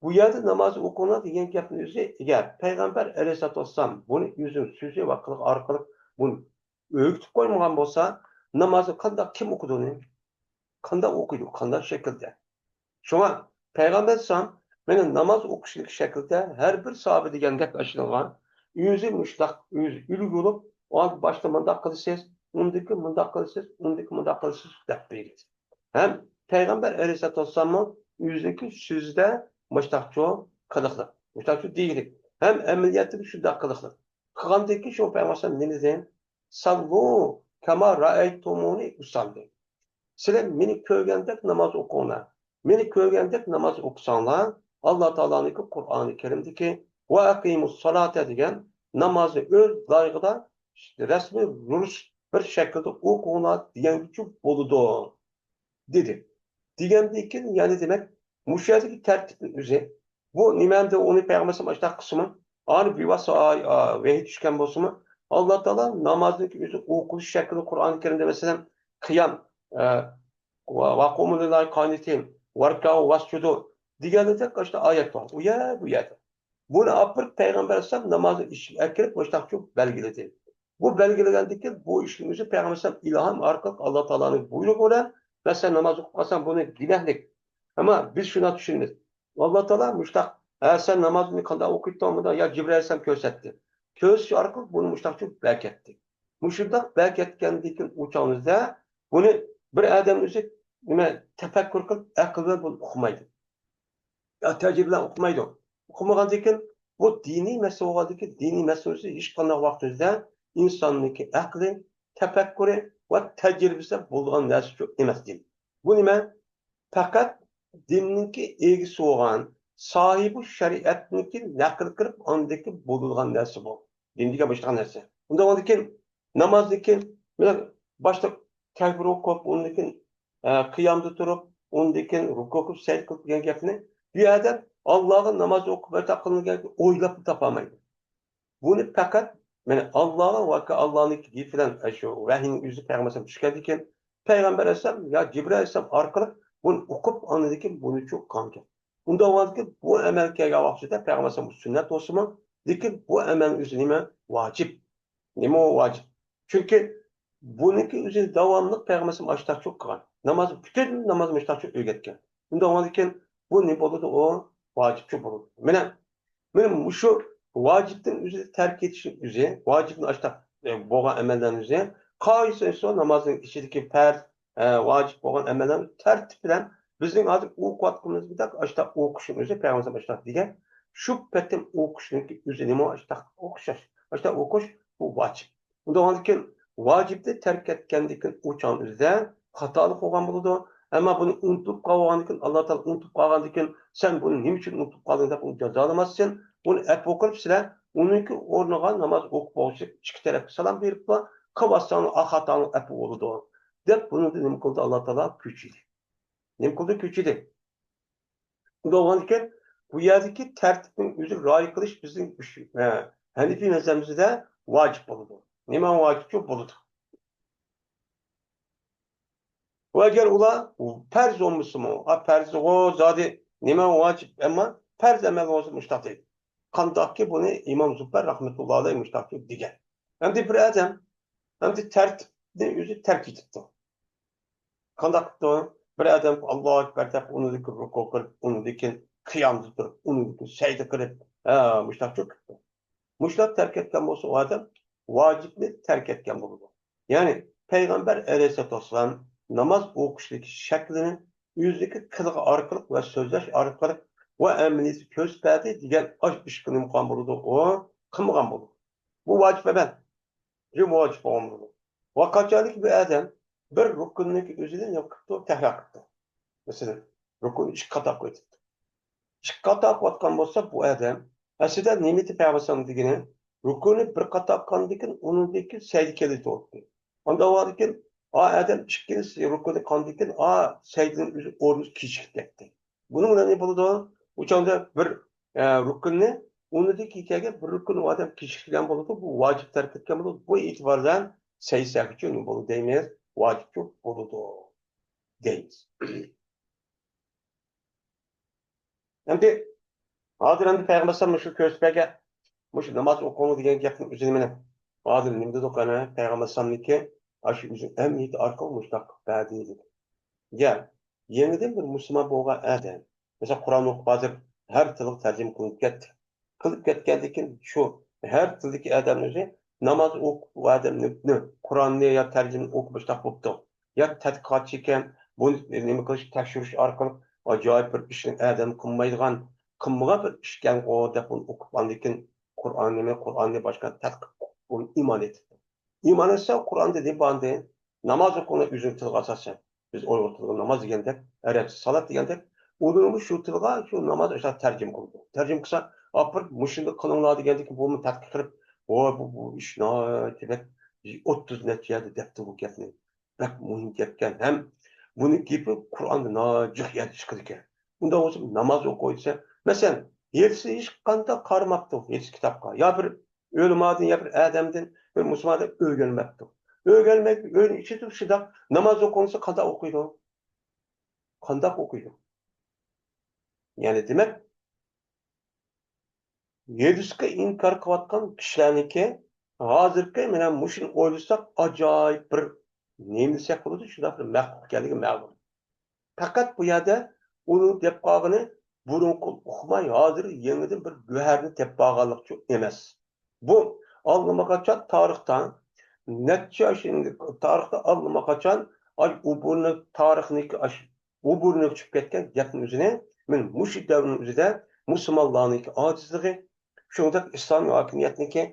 بۇ يەردە ناماز ئوقۇڭلار دېگەن گەپنىڭ ئۆزى، ئەگەر پەيغەمبەر ئەلەيھىسسالاتۇ ۋەسسالام بۇنى ئۆزىنىڭ سۆزى ۋە قىلىقى ئارقىلىق بۇنى ئۆگىتىپ قويمىغان بولسا، نامازنى قانداق، كىم ئوقۇيدۇ ئۇنى؟ قانداق ئوقۇيدۇ؟ قانداق شەكىلدە؟ شۇڭا پەيغەمبەر ئەلەيھىسسالام مانا ناماز ئوقۇشتىكى شەكىلدە ھەر بىر ساھابە دېگەندەك ئاشۇنىڭغا ئۆزى مۇشۇنداق، ئۆزى ئۈلگە بولۇپ، باشتا مۇنداق قىلىسىز، ئۇندىكى مۇنداق قىلىسىز، ئۇندىكى مۇنداق قىلىسىز دەپ بەرگەن. ھەم پەيغەمبەر ئەلەيھىسسالاتۇ ۋەسسالاممۇ ئۆزىنىڭكى سۆزىدە مۇشتاقچۇ قىلىقلىق، مۇشتاقچۇ دېگۈلۈك، ھەم ئەمەلىيەتتە شۇنداق قىلىقلىق. قىلغاندىن كېيىن شۇ پەيغەمبەر ئەلەيھىسسالام نېمە دېدى؟ سەللۇ كەما رەئەيتۇمۇنى ئۇسەللى. سىلەر مېنى كۆرگەندەك ناماز ئوقۇڭلار. مېنى كۆرگەندەك ناماز ئوقۇساڭلار، ئاللا تائالانىڭكى قۇرئانى كەرىمدىكى ۋە ئەقىمۇس سالاتا دېگەن نامازنى ئۆز لايىقىدا رەسمىي رۇس بىر شەكىلدە ئوقۇڭلار دېگەنگىچە بولىدۇ، دېدى. دېگەندىن كېيىن، يەنى دېمەك، مۇشۇ يەردىكى تەرتىپنىڭ ئۆزى، بۇ نېمە ئەمدى، ئۇنى پەيغەمبەر ئەلەيھىسسالام ئاشۇنداق قىلسىمۇ، ئانى بىۋاسىتە ۋەھىي چۈشكەن بولسىمۇ، ئاللا تائالا نامازنىڭكى ئۆزى ئوقۇلۇش شەكلى قۇرئان كەرىمدە، مەسىلەن، قىيام، ئە، ۋە، ۋەقۇمۇ لىللاھى قانىتىن، ۋەركەئۇ ۋەسجۇدۇ دېگەندەك ئاشۇنداق ئايەت بار. ئۇ يەر، بۇ يەردە. بۇنى ئاپىرىپ پەيغەمبەر ئەلەيھىسسالام نامازنى ئىچىگە ئەكىرىپ مۇشۇنداق بەلگىلىدى. بۇ بەلگىلىگەندىن كېيىن بۇ ئىشنىڭ ئۆزى پەيغەمبەر ئەلەيھىسسالام ئىلھام ئارقىلىق ئاللا تائالانىڭ بۇيرۇقى بىلەن، مەسىلەن، ناماز ئوقۇپ قالساڭ بۇنى گۇناھلىق. ئەمما بىز شۇنداق چۈشىنىمىز. ئاللا تائالا مۇشۇنداق، ھە، سەن نامازنى قانداق ئوقۇيتتۇڭ؟ مۇنداق يا جىبرىئىل ئەلەيھىسسالام كۆرسەتتى. كۆرسىتىش ئارقىلىق بۇنى مۇشۇنداق چۈشۈپ بەركەتتى. مۇشۇنداق بەركەتكەندىن كېيىن ئۇ چاغىمىزدا بۇنى بىر ئادەم ئۆزى نېمە تەپەككۇر قىلىپ ئەقىل بىلەن بۇنى ئۇقمايدۇ. يا تەجرىبە بىلەن ئۇقمايدۇ. ئۇقمىغاندىن كېيىن بۇ دىنىي مەسىلە بولغاندىن كېيىن دىنىي مەسىلە ئۆزى ھېچقانداق ۋاقىت ئۆزىدە ئىنساننىڭكى ئەقلى، تەپەككۇرى ۋە تەجرىبىسى بولىدىغان نەرسە ئەمەس دىن. بۇ نېمە؟ پەقەت دىننىڭكى ئىگىسى بولغان، ساھىبى شەرىئەتنىڭكى نەقىل قىلىپ ئاندىكى بولىدىغان نەرسە بۇ. دىن دېگەن مۇشۇنداق نەرسە. ئۇنداق بولغاندىن كېيىن نامازدىن كېيىن مانا باشتا تەكبىر ئوقۇپ، ئۇندىن كېيىن، ئە، قىيامدا تۇرۇپ، ئۇندىن كېيىن رۇكۇ قىلىپ، سەجدە قىلىپ دېگەن گەپنى بۇ يەردە ئاللاغا ناماز ئوقۇپ ئەتا قىلىنغان گەپنى ئويلاپمۇ تاپالمايدۇ. بۇنى پەقەت مانا ئاللاغا ۋە ئاللانىڭكى گېپى بىلەن، ئە، شۇ ۋەھىينىڭ ئۆزى پەيغەمبەر ئەلەيھىسسالام چۈشكەندىن كېيىن پەيغەمبەر ئەلەيھىسسالام يا جىبرىئىل ئەلەيھىسسالام ئارقىلىق بۇنى ئوقۇپ، ئاندىن كېيىن بۇنى چوققانكەن. ئۇنداق بولغاندىكىن بۇ ئەمەلگە كەلگەن ۋاقتىدا پەيغەمبەر ئەلەيھىسسالام سۈننەت بولسىمۇ، لېكىن بۇ ئەمەلنىڭ ئۆزى نېمە؟ ۋاجىپ. نېمە ئۇ ۋاجىپ؟ چۈنكى بۇنىڭكى ئۆزى داۋاملىق پەيغەمبەر ئەلەيھىسسالام ئاشتاقچۇ قىلغان. ناماز، پۈتۈن ناماز مۇشتاقچۇ ئۆگەتكەن. ئۇنداق بولغاندىن كېيىن بۇ نېمە بولىدۇ؟ ئۇ ۋاجىپچۇ بولىدۇ. مانا، مانا مۇشۇ ۋاجىپتىن ئۆزى تەرك ئېتىشنىڭ ئۆزى، ۋاجىپنى ئاشتاق، ئە، بولغان ئەمەللەرنىڭ ئۆزى، قايسى نامازنىڭ ئىچىدىكى پەرز، ئە، ۋاجىپ بولغان ئەمەللەرنى تەرتىپ بىلەن بىزنىڭ ھازىر ئوقۇۋاتقىنىمىزدەك ئاشتاق ئوقۇشنىڭ ئۆزى پەيغەمبەر ئاشتاق دېگەن، شۇ پېتىم ئوقۇشنىڭكى ئۆزى نېمە؟ ئاشتاق ئوقۇش، ئاشتاق ئوقۇش بۇ ۋاجىپ. ئۇنداق بولغاندىن كېيىن ۋاجىپنى تەرك ئەتكەندىن كېيىن ئۇ چاغنىڭ ئۆزىدە خاتالىق بولغان بولىدۇ. ئەمما بۇنى ئۇنتۇپ قالغاندىن كېيىن، ئاللا تائالا ئۇنتۇپ قالغاندىن كېيىن، سەن بۇنى نېمە ئۈچۈن ئۇنتۇپ قالدىڭ دەپ ئۇنى جازالىماستىن، ئۇنى ئەپۇ قىلىپ سىلەر ئۇنىڭكى ئورنىغا ناماز ئوقۇپ بولغۇچە ئىككى تەرەپكە سالام بېرىپلا، قىلىۋاتساڭلار ئا خاتاڭلار ئەپۇ بولىدۇ دەپ بۇنىڭدا نېمە قىلدى؟ ئاللا تائالا كۆچۈردى. نېمە قىلدى؟ كۆچۈردى. بولغاندىكىن، بۇ يەردىكى تەرتىپنىڭ ئۆزى رىئايە قىلىش بىزنىڭ ئۈچ-، ھە، ھەنىفىي مەزھەبىمىزدە ۋاجىپ بولىدۇ. نېمە ۋاجىپچۇ؟ بولىدۇ. ۋە ئەگەر ئۇلار پەرز بولمىسىمۇ، ئا، پەرزغۇ زادى نېمە ۋاجىپ، ئەمما پەرز ئەمەل بولسا مۇشتاق دەيدۇ. قانداقكى بۇنى ئىمام زۇپەر رەھمەتۇللا ئەلەيھ مۇشتاق دەيدۇ دېگەن. ئەمدى بىر ئادەم، ئەمدى تەرتىپنى ئۆزى تەرك ئېتىپتۇ. قانداق قىپتۇ؟ بىر ئادەم ئاللاھۇ ئەكبەر دەپ، ئۇنىڭدىن كېيىن رۇكۇ قىلىپ، ئۇنىڭدىن كېيىن قىيامدا تۇرۇپ، ئۇنىڭدىن كېيىن سەجدە قىلىپ، ھە، مۇشۇنداق چۆكۈپتۇ. مۇشۇنداق تەرك ئەتكەن بولسا، ئۇ ئادەم ۋاجىپنى تەرك ئەتكەن بولىدۇ. يەنى پەيغەمبەر ئەلەيھىسسالاتۇ ۋەسسالام ناماز ئوقۇشتىكى شەكلىنى ئۆزىنىڭكى قىلىقى ئارقىلىق ۋە سۆزلەش ئارقىلىق ۋە ئەمەلىيىتى كۆرسىتىپ بەردى دېگەن ئاش ئىشقا نېمە قىلغان بولىدۇ؟ ئۇ قىلمىغان بولىدۇ. بۇ ۋاجىپ ئەمەل. بۇ ۋاجىپ بولغان بولىدۇ. ۋاقىئەنچە بۇ ئادەم بىر رۇكۇننىڭكى ئۆزىنى نېمە قىپتۇ؟ تەكرار قىپتۇ. مەسىلەن، رۇكۇننى ئىككى قات قىلىۋېتىپتۇ. ئىككى قات قىلىۋاتقان بولسا، بۇ ئادەم ئەسلىدە نېمە ئىدى پەيغەمبەر ئەلەيھىسسالام دېگىنى؟ رۇكۇنى بىر قات قىلغاندىن كېيىن، ئۇنىڭدىن كېيىن سەجدىگە كېلىدۇ. ئاندىن كېيىن ئا ئادەم ئىككىنچى رۇكۇنى قىلغاندىن كېيىن، ئا سەجدىنىڭ ئۆزى ئورنى كېچىكىپ كەتتى. بۇنىڭ بىلەن نېمە بولىدۇ؟ ئۇ چاغدا بىر، ئە، رۇكۇننى، ئۇنىڭدىن كېيىن كەلگەن بىر رۇكۇننى ئۇ ئادەم كېچىكتۈرگەن بولىدۇ، بۇ ۋاجىپ تەرك ئەتكەن بولىدۇ. بۇ ئېتىبار بىلەن سەجدە سەھۋى ئۈچۈن نېمە بولىدۇ دەيمىز؟ ۋاجىپچۇ بولىدۇ دەيمىز. ئەمدى ھازىر ئەمدى پەيغەمبەر ئەلەيھىسسالام مۇشۇ كۆرسىتىپ بەرگەن، مۇشۇ ناماز ئوقۇڭ دېگەن گەپنىڭ ئۆزىنى مانا ھازىر نېمە دېدۇق؟ ئەنە پەيغەمبەر ئەلەيھىسسالامنىڭكى ئاشۇ ئۆزىنىڭ ئەمەلىيىتى ئارقىلىق مۇشۇنداق قىلىپ بەردى دېدۇق. يا يېڭىدىن بىر مۇسۇلمان بولغان ئادەم، مەسىلەن، قۇرئان ئوقۇپ ھازىر ھەر تىلغا تەرجىمە قىلىنىپ كەتتى. قىلىپ كەتكەندىن كېيىن شۇ ھەر تىلدىكى ئادەم ئۆزى ناماز ئوقۇپ، ئۇ ئادەم نە-، نە-، قۇرئاننى يا تەرجىمە ئوقۇپ مۇشۇنداق بوپتۇ. يا تەتقىقاتچى ئىكەن، بۇنى نېمە قىلىش، تەكشۈرۈش ئارقىلىق ئاجايىپ بىر ئىشنى ئادەم قىلمايدىغان، قىلمىغان بىر ئىشكەنغۇ دەپ ئۇنى ئوقۇپ، ئاندىن كېيىن قۇرئان نېمە، قۇرئاننى باشقا تەتقىق قىلىپ، ئۇنى ئىمان ئېيتىپتۇ. ئىمان ئېيتسا، قۇرئاندا نېمە بار ئەمدى؟ ناماز ئوقۇڭلار ئۆزىڭىز تىلغا ئاساسەن. بىز ئۇيغۇر تىلىغا ناماز دېگەندەك، ئەرەبچە سالات دېگەندەك، ئۇلارمۇ شۇ تىلغا شۇ ناماز ئاشۇنداق تەرجىمە قىلىدۇ. تەرجىمە قىلسا، ئاپىرىپ، مۇشۇنداق قىلىڭلار دېگەندىكىن، بۇمۇ تەتقىق قىلىپ، ۋاي، بۇ، بۇ ئىش ناھايىتى بەك ئوتتۇز نەچچە يەردە دەپتۇ بۇ گەپنى. بەك مۇھىم گەپكەن ھەم بۇنىڭ گېپى قۇرئاندا ناجىق يەردە چىقىدىكەن. ئۇنداق بولسا ناماز ئوقۇي دېسە، مەسىلەن، ھېچ، ھېچقانداق قارىماپتۇ ھېچ كىتابقا. يا بىر ئۆلىمادىن، يا بىر ئادەمدىن، بىر مۇسۇلماندىن ئۆگەنمەپتۇ. ئۆگەنمەي، ئۆينىڭ ئىچىدە شۇنداق ناماز ئوقۇمىسا قانداق ئوقۇيدۇ؟ قانداق ئوقۇيدۇ؟ يەنى دېمەك، ھېدىسقا ئىنكار قىلىۋاتقان كىشىلەرنىڭكى ھازىرقى مانا مۇشۇنى ئويلىساق ئاجايىپ بىر نېمە دېسەك بولىدۇ، شۇنداق بىر مەخلۇق ئىكەنلىكى مەلۇم. پەقەت بۇ يەردە ئۇنىڭ دەپ قالغىنى بۇرۇنقى ئۇقماي، ھازىر يېڭىدىن بىر گۆھەرنى تېپىپ قالغانلىقى ئەمەس. بۇ ئاللىماقاچان تارىختا، نەچچە ئاشۇ تارىختا ئاللىماقاچان ئاي ئۇ بۇرنى تارىخنىكى ئاش ئۇ بۇرنى چۈشۈپ كەتكەن گەپنىڭ ئۆزىنى مەن مۇشۇ دەۋرنىڭ ئۆزىدە مۇسۇلمانلارنىڭكى ئاجىزلىقى، شۇنداق ئىسلامىي ھاكىمىيەتنىڭكى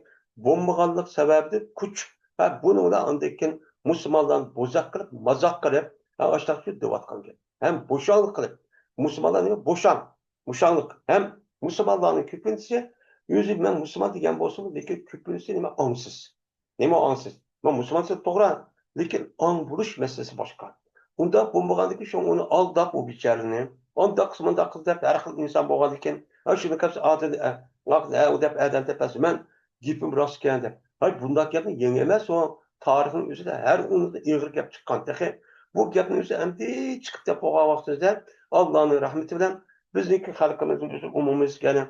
بولمىغانلىق سەۋەبىدىن كۈچ ۋە بۇنىڭ بىلەن ئاندىن كېيىن مۇسۇلمانلارنى بوزەك قىلىپ، مازاق قىلىپ، ھە، ئاشۇنداق دەۋاتقان گەپ. ھەم بوشاڭلىق قىلىپ، مۇسۇلمانلارنى بوشاڭ، بوشاڭلىق. ھەم مۇسۇلمانلارنىڭ كۆپىنچىسى ئۆزى مەن مۇسۇلمان دېگەن بولسىمۇ، لېكىن كۆپىنچىسى نېمە ئاڭسىز. نېمە ئاڭسىز؟ مەن مۇسۇلمان دېسە توغرا، لېكىن ئاڭ بولۇش مەسىلىسى باشقا. ئۇنداق بولمىغاندىكىن شۇ ئۇنى ئالداپ ئۇ بىچارىنى، ئانداق قىلسا مۇنداق قىلسا دەپ ھەر خىل ئىنسان بولغاندىكىن، ھە، شۇنى كەپسە ئادەم، ئە، ئە، ئۇ دەپ ئادەم دەپ مەن گېپىم راست ئىكەن دەپ. ھاي، بۇنداق گەپنى يېڭى ئەمەس ئۇ. تارىخنىڭ ئۆزىدە ھەر ئۇنىڭدىن ئېغىر گەپ چىققان تېخى. بۇ گەپنىڭ ئۆزى ئەمدى چىقىپ دەپ بولغان ۋاقتىمىزدا ئاللانىڭ رەھمىتى بىلەن بىزنىڭكى خەلقىمىزنىڭ ئۆزى ئومۇمىي يەنى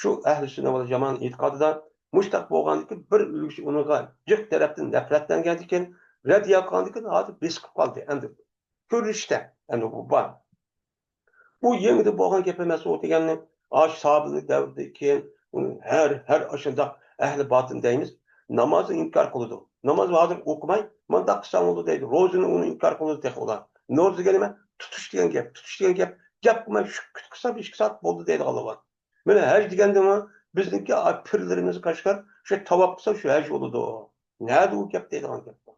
شۇ ئەھلى سۈننە ۋەل جامائەنىڭ ئېتىقادىدا مۇشتاق بولغاندىكىن بىر ئۈلگىچى ئۇنىڭغا جىق تەرەپتىن نەپرەتلەنگەندىكىن رەددىيە قىلغاندىكىن ھازىر بېسىقىپ قالدى. ئەمدى كۆرۈنۈشتە ئەمدى بۇ بار. بۇ يېڭىدىن بولغان گەپ ئەمەس ئۇ دېگەننى ئاشۇ سابىلنى دەۋرىدىن كېيىن ئۇنى ھەر، ھەر ئاشۇنداق ئەھلى باتىن دەيمىز. نامازنى ئىنكار قىلىدۇ. نامازنى ھازىر ئوقۇماي مانداق قىلساڭ بولىدۇ دەيدۇ. روزىنى ئۇنى ئىنكار قىلىدۇ تېخى ئۇلار. روزا دېگەن نېمە؟ تۇتۇش دېگەن گەپ. تۇتۇش دېگەن گەپ. گەپ قىلماي سۈكۈت قىلسا بىر ئىككى سائەت بولدى دەيدىغانلار بار. مانا ھەج دېگەندىمۇ بىزنىڭكى پىرلىرىمىز قەشقەر شۇ تاۋاپ قىلسا شۇ ھەج بولىدۇ. نەدە ئۇ گەپ دەيدىغان گەپ بار.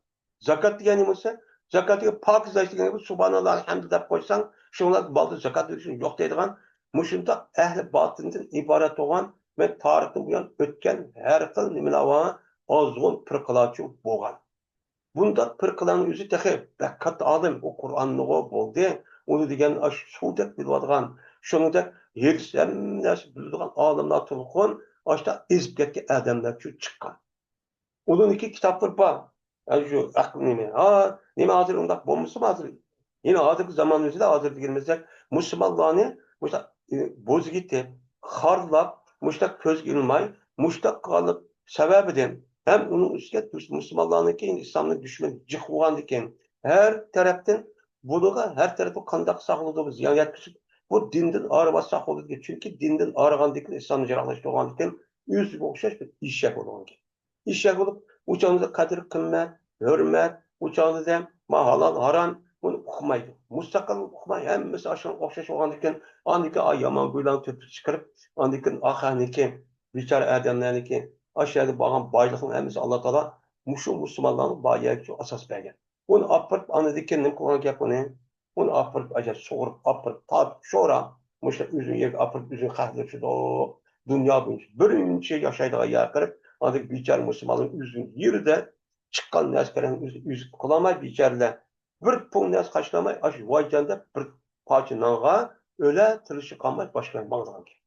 زاكات دېگەن نېمە بولسا، زاكات دېگەن پاكىز ھەج دېگەن گەپ، سۇبھاناللا، ئەلھەمدۇ دەپ قويساڭ، شۇنىڭ بىلەن زاكات بېرىشىڭ يوق دەيدىغان مۇشۇنداق ئەھلى باتىندىن ئىبارەت بولغان ۋە تارىختىن بۇيان ئۆتكەن ھەر خىل نېمىلەر بار، ئازغۇن پىرقىلارچۇ بولغان. بۇنداق پىرقىلارنىڭ ئۆزى تېخى بەك كاتتا ئالىم، ئۇ قۇرئاننىغۇ بولدى، ئۇنى دېگەن ئاشۇ سۇدەك بىلىۋاتىدىغان، شۇنىڭدەك ھېدىس ھەممە نەرسە بىلىدىغان ئالىملار تولۇقۇن ئاشۇنداق ئېزىپ كەتكەن ئادەملەرچۇ چىققان. ئۇنىڭكى كىتابلىرى بار. ئەنە شۇ ئەقىل نېمە؟ ھا، نېمە ھازىر ئۇنداق بولمىسىمۇ ھازىر؟ يەنە ھازىرقى زامان ئۆزىدە ھازىر دېگىنىمىزدەك مۇسۇلمانلارنى مۇشۇنداق، ئى، بوزۇپ يېتىپ، خارلاپ، مۇشۇنداق كۆزگە ئىلماي، مۇشۇنداق قىلغانلىق سەۋەبىدىن ھەم ئۇنىڭ ئۈستىگە مۇسۇلمانلارنىڭكى ئىسلامنىڭ دۈشمىنى جىق بولغاندىكىن ھەر تەرەپتىن بۇنىغا ھەر تەرەپتىن قانداق قىلساق بولىدۇ، زىيان يەتكۈزۈپ، بۇ دىندىن ئايرىۋاتساق بولىدۇ. چۈنكى دىندىن ئايرىغاندىكىن ئىسلامنى يىراقلاشتۇرغاندىكىن ئۆزىگە ئوخشاش بىر ئېشەك بولغان گەپ. ئىشەك بولۇپ، ئۇ چاغدا قەدىر-قىممەت، ھۆرمەت، ئۇ چاغدا دە ما ھالال-ھارام، بۇنى ئۇقمايدۇ. مۇستەقىل ئۇقماي، ھەممىسى ئاشۇنىڭغا ئوخشاش بولغاندىكىن، ئاندىكىن ئا يامان ھويلارنى تۆپىسىگە چىقىرىپ، ئاندىكىن ئاخىرىنىكى بىچارە ئادەملەرنىكى ئاشۇ يەردە بارغان بايلىقنىڭ ھەممىسى ئاللا تائالا مۇشۇ مۇسۇلمانلارنىڭ بار يەرگە ئاساس بەرگەن. ئۇنى ئاپىرىپ، ئاندىن كېيىن نېمە قىلغان گەپ ئۇنى؟ ئۇنى ئاپىرىپ، ئەجەب سۇغۇرۇپ، ئاپىرىپ، تارتىپ، شورا، مۇشۇ ئۆزىنىڭ يېرىگە ئاپىرىپ، ئۆزىنى قەھرلىشىدۇ. دۇنيا بويىچە بىرىنچى ياشايدىغان يەر قىلىپ، ئاندىن بىچارە مۇسۇلمانلار ئۆزىنىڭ يېرىدە چىققان نەرسە كېرەكنى ئۆزى، ئۆزى قىلالماي، بىچارىلەر بىر پۇڭ نەرسە خەجلىيەلمەي، ئاشۇ ۋايجان دەپ بىر پارچە نانغا ئۆلە تىرىلىشى قالماي، باشقا يەرگە ماڭىدىغان گەپ.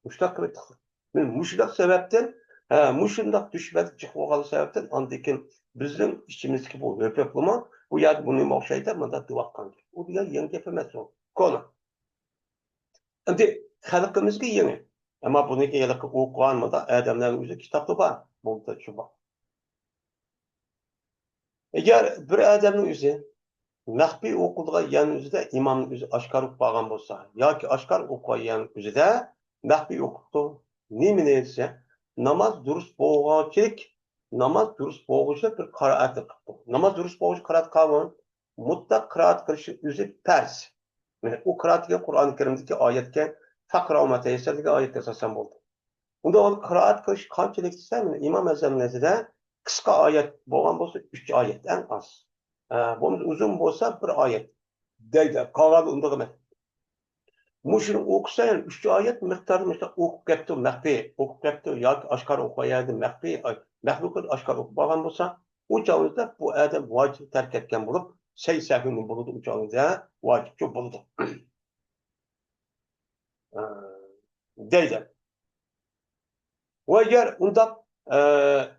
مۇشۇنداق قىلىپ، مۇشۇنداق سەۋەبتىن، ھە، مۇشۇنداق دۈشمەنلىك جىق بولغان سەۋەبتىن، ئاندىن كېيىن بىزنىڭ ئىچىمىزدىكى بۇ ھۆپۆپلىمۇ بۇ يەردە بۇنى ئوخشايدۇ، مۇنداق دېۋاتقان گەپ. ئۇ دېگەن يېڭى گەپ ئەمەس ئۇ، كونا. ئەمدى خەلقىمىزگە يېڭى. ئەمما بۇنىڭكى ھېلىقى ئوقۇغان مۇنداق ئادەملەرنىڭ ئۆزى كىتابتا بار. بولدى، شۇ بار. ئەگەر بىر ئادەمنىڭ ئۆزى مەخپىي ئوقۇلىدىغان يەرنىڭ ئۆزىدە، ئىمامنىڭ ئۆزى ئاشكارا ئوقۇپ بارغان بولسا ياكى ئاشكارا ئوقۇغان يەرنىڭ ئۆزىدە مەخپىي ئوقۇپتۇ، نېمىنى دېسە، ناماز دۇرۇس بولغۇچىلىك، ناماز دۇرۇس بولغۇچىلىك بىر قىرائەتنى قىپتۇ. ناماز دۇرۇس بولغۇچى قىرائەت قىلغان، مۇتلەق قىرائەت قىلىشى ئۆزى پەرز. مانا ئۇ قىرائەت دېگەن قۇرئانى كەرىمدىكى ئايەتكە، فەقرەئۇ ما تەيەسسەر دېگەن ئايەتكە ئاساسەن بولدى. ئۇندا ئۇنى قىرائەت قىلىش قانچىلىك دېسە، مانا ئىمام ئەزەمنىڭ نەزىرىدە قىسقا ئايەت بولغان بولسا ئۈچ ئايەت ئەڭ ئاز. ئە، بولمىسا ئۇزۇن بولسا بىر ئايەت دەيدۇ. قالغانلىرى ئۇنداق ئەمەس. مۇشۇنى ئوقۇسا، يەنى ئۈچ ئايەت مىقداردا مۇشۇنداق ئوقۇپ كەپتۇ، مەخپىي ئوقۇپ كەپتۇ ياكى ئاشكارا ئوقۇغان يەردە مەخپىي، ئاي، مەخلۇقات ئاشكارا ئوقۇپ بارغان بولسا، ئۇ چاغدا بۇ ئادەم ۋاجىپنى تەرك ئەتكەن بولۇپ، سەي سەھۋى نېمە بولىدۇ؟ ئۇ چاغدا ۋاجىپچۇ بولىدۇ. ئە، دەيدۇ. ۋە ئەگەر ئۇنداق، ئە،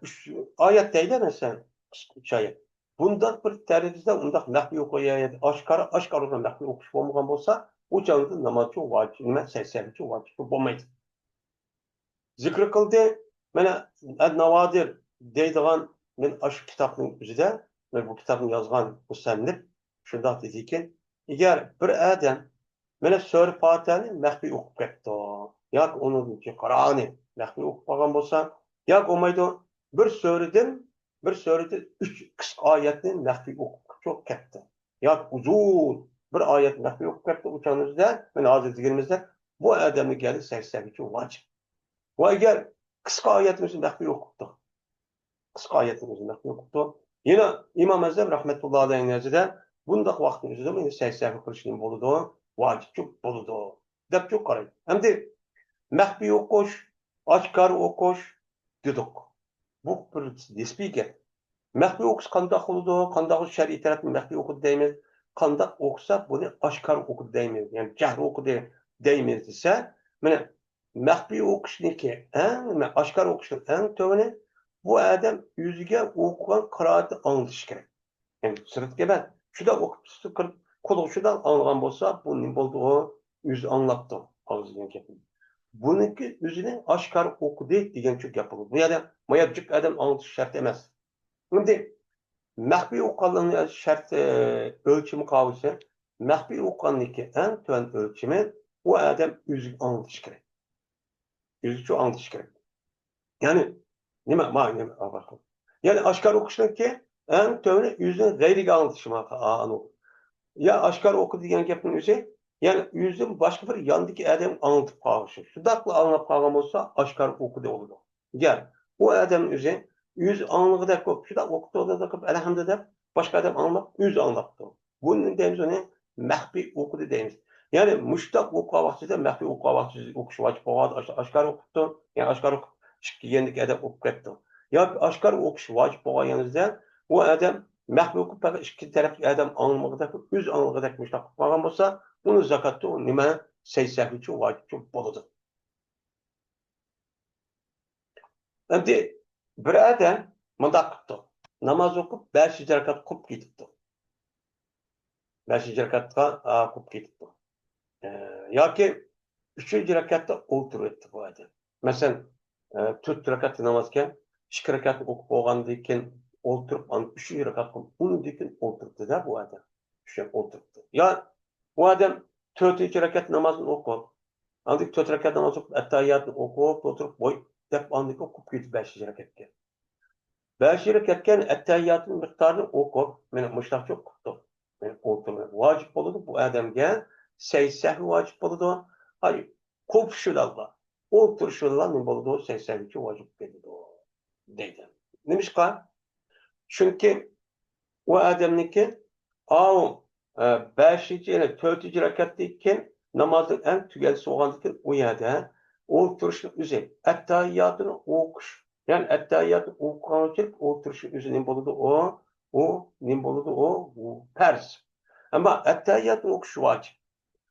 ئۈچ ئايەت دەيدۇ، مەسىلەن، قىسقا ئۈچ ئايەت. بۇنداق بىر دەرىجىدە ئۇنداق مەخپىي ئوقۇش، ئاشكارا، ئاشكارا مەخپىي ئوقۇش بولمىغان بولسا، ئۇ چاغدا نامازچۇ ۋاجىپ، نېمە، سەي سەھۋىچۇ ۋاجىپچۇ بولمايدۇ. زىكىر قىلدى. مانا، ئەن ناۋادىر دەيدىغان، مەن ئاشۇ كىتابنىڭ ئۆزىدە، مەن بۇ كىتابنى يازغان مۇسەننىپ شۇنداق دېدىكى، ئەگەر بىر ئادەم مانا سۈرە پاتىھەنى مەخپىي ئوقۇپ كەپتۇ ياكى ئۇنىڭدىن كېيىن قۇرئاننى مەخپىي ئوقۇپ قالغان بولسا، ياكى بولمايدۇ، بىر سۈرىدىن، بىر سۈرىدىن ئۈچ قىسقا ئايەتنى مەخپىي ئوقۇپ كەپتۇ ياكى ئۇزۇن بىر ئايەت مەخپىي ئوقۇپ كەپتۇ، ئۇ چاغدا مانا ھازىر دېگىنىمىزدەك بۇ ئادەمنىڭ گەردىنى سەي سەھۋىچۇ ۋاجىپ. ۋە ئەگەر قىسقا ئايەتنى ئۆزى مەخپىي ئوقۇپتۇ. قىسقا ئايەتنى ئۆزى مەخپىي ئوقۇپتۇ. يەنە ئىمام ئەزھەم رەھمەتۇللا ئەلەيھىنىڭ نەزىرىدە بۇنداق ۋاقىتنىڭ ئۆزىدە يەنە سەي سەھۋى قىلىش نېمە بولىدۇ؟ ۋاجىپچۇ بولىدۇ، دەپچۇ قارايدۇ. ئەمدى مەخپىي ئوقۇش، ئاشكارا ئوقۇش دېدۇق. بۇ بىر نىسپىي گەپ. مەخپىي ئوقۇش قانداق بولىدۇ؟ قانداق شەرئىي تەرەپتىن مەخپىي ئوقۇدى دەيمىز؟ قانداق ئوقۇسا بۇنى ئاشكارا ئوقۇدى دەيمىز؟ يەنى جەھرى ئوقۇدى دەيمىز دېسە، مانا مەخپىي ئوقۇشنىڭكى ئەڭ، ئاشكارا ئوقۇشنىڭ ئەڭ تۆۋىنى بۇ ئادەم ئۆزىگە ئوقۇغان قىرائەتنى ئاڭلىتىشى كېرەك. يەنى سىرتقى ئەمەس، شۇنداق ئوقۇپ تۇتۇپ كىرىپ، قۇلىقى شۇنداق ئاڭلىغان بولسا، بۇ نېمە بولدى ئۇ؟ ئۆزى ئاڭلاپتۇ ئاغزىدىن گەپنى. بۇنىڭكى ئۆزىنى ئاشكارا ئوقۇدى دېگەنچۇ گەپ بولىدۇ. بۇ يەردە مايا جىق ئادەم ئاڭلىتىش شەرت ئەمەس. ئەمدى مەخپىي ئوقۇغانلىقنىڭ شەرتى، ئۆلچىمى قاۋىسى، مەخپىي ئوقۇغاننىڭكى ئەڭ تۆۋەن ئۆلچىمى ئۇ ئادەم ئۆزىگە ئاڭلىتىش كېرەك. ئۆزىگىچۇ ئاڭلىتىش كېرەك. يەنى نېمە؟ ما-، نېمە؟ ئا، باشقا. يەنى ئاشكارا ئوقۇشنىڭكى ئەڭ تۆۋىنى ئۆزىنىڭ غەيرىگە ئاڭلىتىشى ما-، ئا، ئۇ. يا ئاشكارا ئوقۇ دېگەن گەپنىڭ ئۆزى، يەنى ئۆزىدىن باشقا بىر ياندىكى ئادەمگە ئاڭلىتىپ قالغۇسى. شۇنداقلا ئاڭلاپ قالغان بولسا، ئاشكارا ئوقۇدى بولىدۇ. گەر ئۇ ئادەم ئۆزى، ئۆزى ئاڭلىغۇدەك بولۇپ، شۇنداق ئوقۇپ تۇرىدۇ قىلىپ، ئەلھەمدۇ دەپ، باشقا ئادەم ئاڭلاپ، ئۆزى ئاڭلاپتۇ. بۇنى دەيمىز ئۇنى مەخپىي ئوقۇدى دەيمىز. يەنى مۇشتاق ئوقۇغان ۋاقتىدا، مەخپىي ئوقۇغان ۋاقتىدا ئوقۇش ۋاجىپ بولغان، ئاش-، ئاشكارا ئوقۇپتۇ، يەنى ئاشكارا ئوقۇپ، ئىككى يېنىدىكى ئادەم ئوقۇپ كەتتى. ياكى ئاشكارا ئوقۇش ۋاجىپ بولغان يەنىدە، ئۇ ئادەم مەخپىي ئوقۇپ، پەقەت ئىككى تەرەپتىكى ئادەم ئاڭلىمىغۇدەك، ئۆزى ئاڭلىغۇدەك مۇشتاق قىلىپ قالغان بولسا، ئۇنىڭ زاكاتى نېمە؟ سەي سەھۋىچۇ ۋاجىپچۇ بولىدۇ. ئەمدى بىر ئادەم مۇنداق قىپتۇ. ناماز ئوقۇپ، بەشىنچى رەكەت قوپۇپ كېتىپتۇ. بەشىنچى رەكەتقا، ئا، قوپۇپ كېتىپتۇ. ئە، ياكى ئۈچىنچى رەكەتتە ئولتۇرۇۋەتتى بۇ ئادەم. مەسىلەن، ئە، تۆت رەكەتلىك نامازكەن، ئىككى رەكەتنى ئوقۇپ بولغاندىن كېيىن ئولتۇرۇپ، ئاندىن ئۈچىنچى رەكەتكە ئۇنىڭدىن كېيىن ئولتۇرۇپتۇ-دە بۇ ئادەم. شۇ ئولتۇرۇپتۇ. يا ئۇ ئادەم تۆتىنچى رەكەت نامازىنى ئوقۇپ، ئاندىن تۆت رەكەت ناماز ئوقۇپ، ئەتتەھىياتنى ئوقۇپ ئولتۇرۇپ، ۋوي دەپ ئاندىن كېيىن قوپۇپ كېتىپ بەشىنچى رەكەتكە. بەشىنچى رەكەتكە ئەتتەھىياتنىڭ مىقدارىنى ئوقۇپ، مانا مۇشۇنداقچە قىپتۇ. مانا ئولتۇرماي. ۋاجىپ بولىدۇ بۇ ئادەمگە، سەي سەھۋى ۋاجىپ بولىدۇ. ھاي، قوپۇش بىلەنلا، ئولتۇرۇش بىلەنلا نېمە بولىدۇ؟ سەي سەھۋىچۇ ۋاجىپ كېلىدۇ، دەيدۇ. نېمىشقا؟ چۈنكى ئۇ ئادەمنىڭكى ئاۋۇ، ئە، بەشىنچى، يەنى تۆتىنچى رەكەتتىن كېيىن نامازنىڭ ئەڭ تۈگەلسە بولغاندىن كېيىن ئۇ يەردە ئولتۇرۇشنىڭ ئۆزى، ئەتتەھىياتىنى ئوقۇش، يەنى ئەتتەھىياتنى ئوقۇغانغىچە ئولتۇرۇشنىڭ ئۆزى نېمە بولىدۇ ئۇ؟ ئۇ نېمە بولىدۇ ئۇ؟ ئۇ پەرز. ئەمما ئەتتەھىياتنى ئوقۇش ۋاجىپ.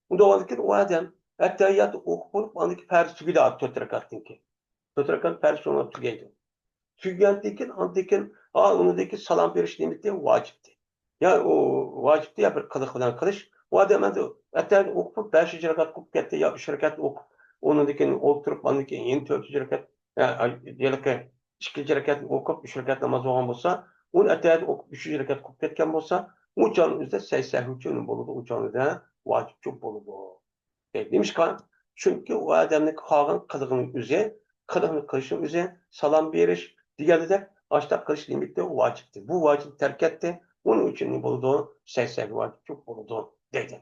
ئۇنداق بولغاندىن كېيىن ئۇ ئادەم ئەتتەھىياتنى ئوقۇپ بولۇپ، ئاندىن كېيىن پەرز تۈگىدى، تۆت رەكەتتىن كېيىن. تۆت رەكەت پەرز شۇنىڭ تۈگەيدۇ. تۈگىگەندىن كېيىن، ئاندىن كېيىن، ئا، ئۇنىڭدىن كېيىن سالام بېرىش نېمىتى؟ ۋاجىپتى. يا ئۇ ۋاجىپتى، يا بىر قىلىق بىلەن قىلىش. ئۇ ئادەم ئەمدى ئەتەگەن ئوقۇپ، بەشىنچى رەكەت قوپۇپ كەتتى، يا ئۈچ رەكەت ئوقۇپ، ئۇنىڭدىن كېيىن ئولتۇرۇپ، ئاندىن كېيىن يەنە تۆتىنچى رەكەت، يا، ھېلىقى ئىككىنچى رەكەتنى ئوقۇپ، ئۈچ رەكەت ناماز بولغان بولسا، ئۇنى ئەتەگەن ئوقۇپ، ئۈچىنچى رەكەت قوپۇپ كەتكەن بولسا، ئۇ چاغنىڭ ئۆزىدە سەي سەھۋىچۇ نېمە بولىدۇ؟ ئۇ چاغنىڭ ئۆزىدە ۋاجىپچۇ بولىدۇ. نېمىشقا؟ چۈنكى ئۇ ئادەمنىڭ قالغان قىلىقىنىڭ ئۆزى، قىلىقنى قىلىشنىڭ ئۆزى، سالام بېرىش دېگەندەك، ئاشۇنداق قىلىش نېمىتى؟ ۋاجىپتى. بۇ ۋاجىپنى تەرك ئەتتى. ئۇنىڭ ئۈچۈن نېمە بولىدۇ؟ سەي سەھۋى ۋاجىپچۇ بولىدۇ، دەيدۇ.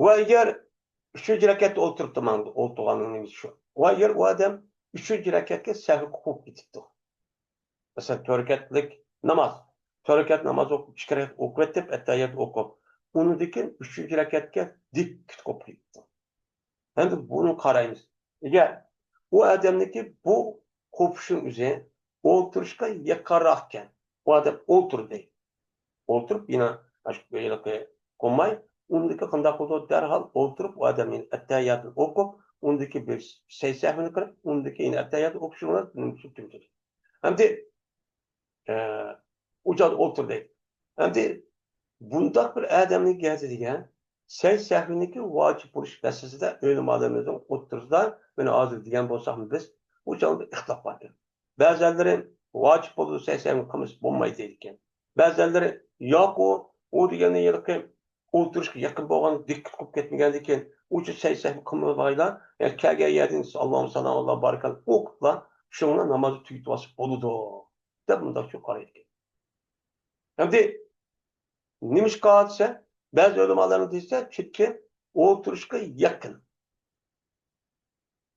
ۋە ئەگەر ئۈچىنچى رەكەتتە ئولتۇرۇپتۇ، ماڭدى، ئولتۇرغاننىڭ نېمىسى شۇ. ۋە ئەگەر ئۇ ئادەم ئۈچىنچى رەكەتكە سەھۋى قوپۇپ كېتىپتۇ. مەسىلەن، تۆت رەكەتلىك ناماز. تۆت رەكەت ناماز ئوقۇپ، ئىككى رەكەت ئوقۇۋېتىپ، ئەتتەھىيات ئوقۇپ، ئۇنىڭدىن كېيىن ئۈچىنچى رەكەتكە دىككىت قوپۇپ كېتىپتۇ. ئەمدى بۇنى قارايمىز. ئەگەر ئۇ ئادەمنىڭكى بۇ قوپۇشنىڭ ئۆزى ئولتۇرۇشقا يېقىنراق ئىكەن. ئۇ ئادەم ئولتۇردى. ئولتۇرۇپ يەنە ئاشۇ ھېلىقى قوماي، ئۇندىكى قانداق قىلىدۇ؟ دەرھال ئولتۇرۇپ، ئۇ ئادەم يەنە ئەتتەھىياتنى ئوقۇپ، ئۇندىكى بىر سەي سەھۋىنى قىلىپ، ئۇندىكى يەنە ئەتتەھىياتنى ئوقۇشىنى تۈگىتىدۇ. ئەمدى، ئە، ئۇ چاغدا ئولتۇردى. ئەمدى بۇنداق بىر ئادەمنىڭ گەزىتىگە سەي سەھۋىنىڭكى ۋاجىپ بولۇش مەسىلىسىدە ئۆلىمالىرىمىزنىڭ ئوتتۇرىسىدا، مانا ھازىر دېگەن بولساقمۇ بىز، ئۇ چاغدا ئىختىلاپ بار ئىكەن. بەزەنلىرى ۋاجىپ بولىدۇ، سەي سەھۋىنى قىلمىسا بولمايدۇ دەيدىكەن. بەزەنلىرى ياق، ئۇ، ئۇ دېگەننى ھېلىقى ئولتۇرۇشقا يېقىن بولغان، دىققەت قىلىپ كەتمىگەندىكىن، ئۇنچە سەي سەھۋ قىلمىغايلا، يەنى كەلگەن يەردىن ئاللاھۇممە سالام ئاللا بارىكاللا ئوقۇپلا، شۇنىڭ بىلەن نامازنى تۈگىتىۋالسا بولىدۇ، دەپ مۇنداق قارايدىكەن. ئەمدى نېمىشقا دېسە، بەزى ئۆلىمالارنىڭ دېسە، چۈنكى ئولتۇرۇشقا يېقىن.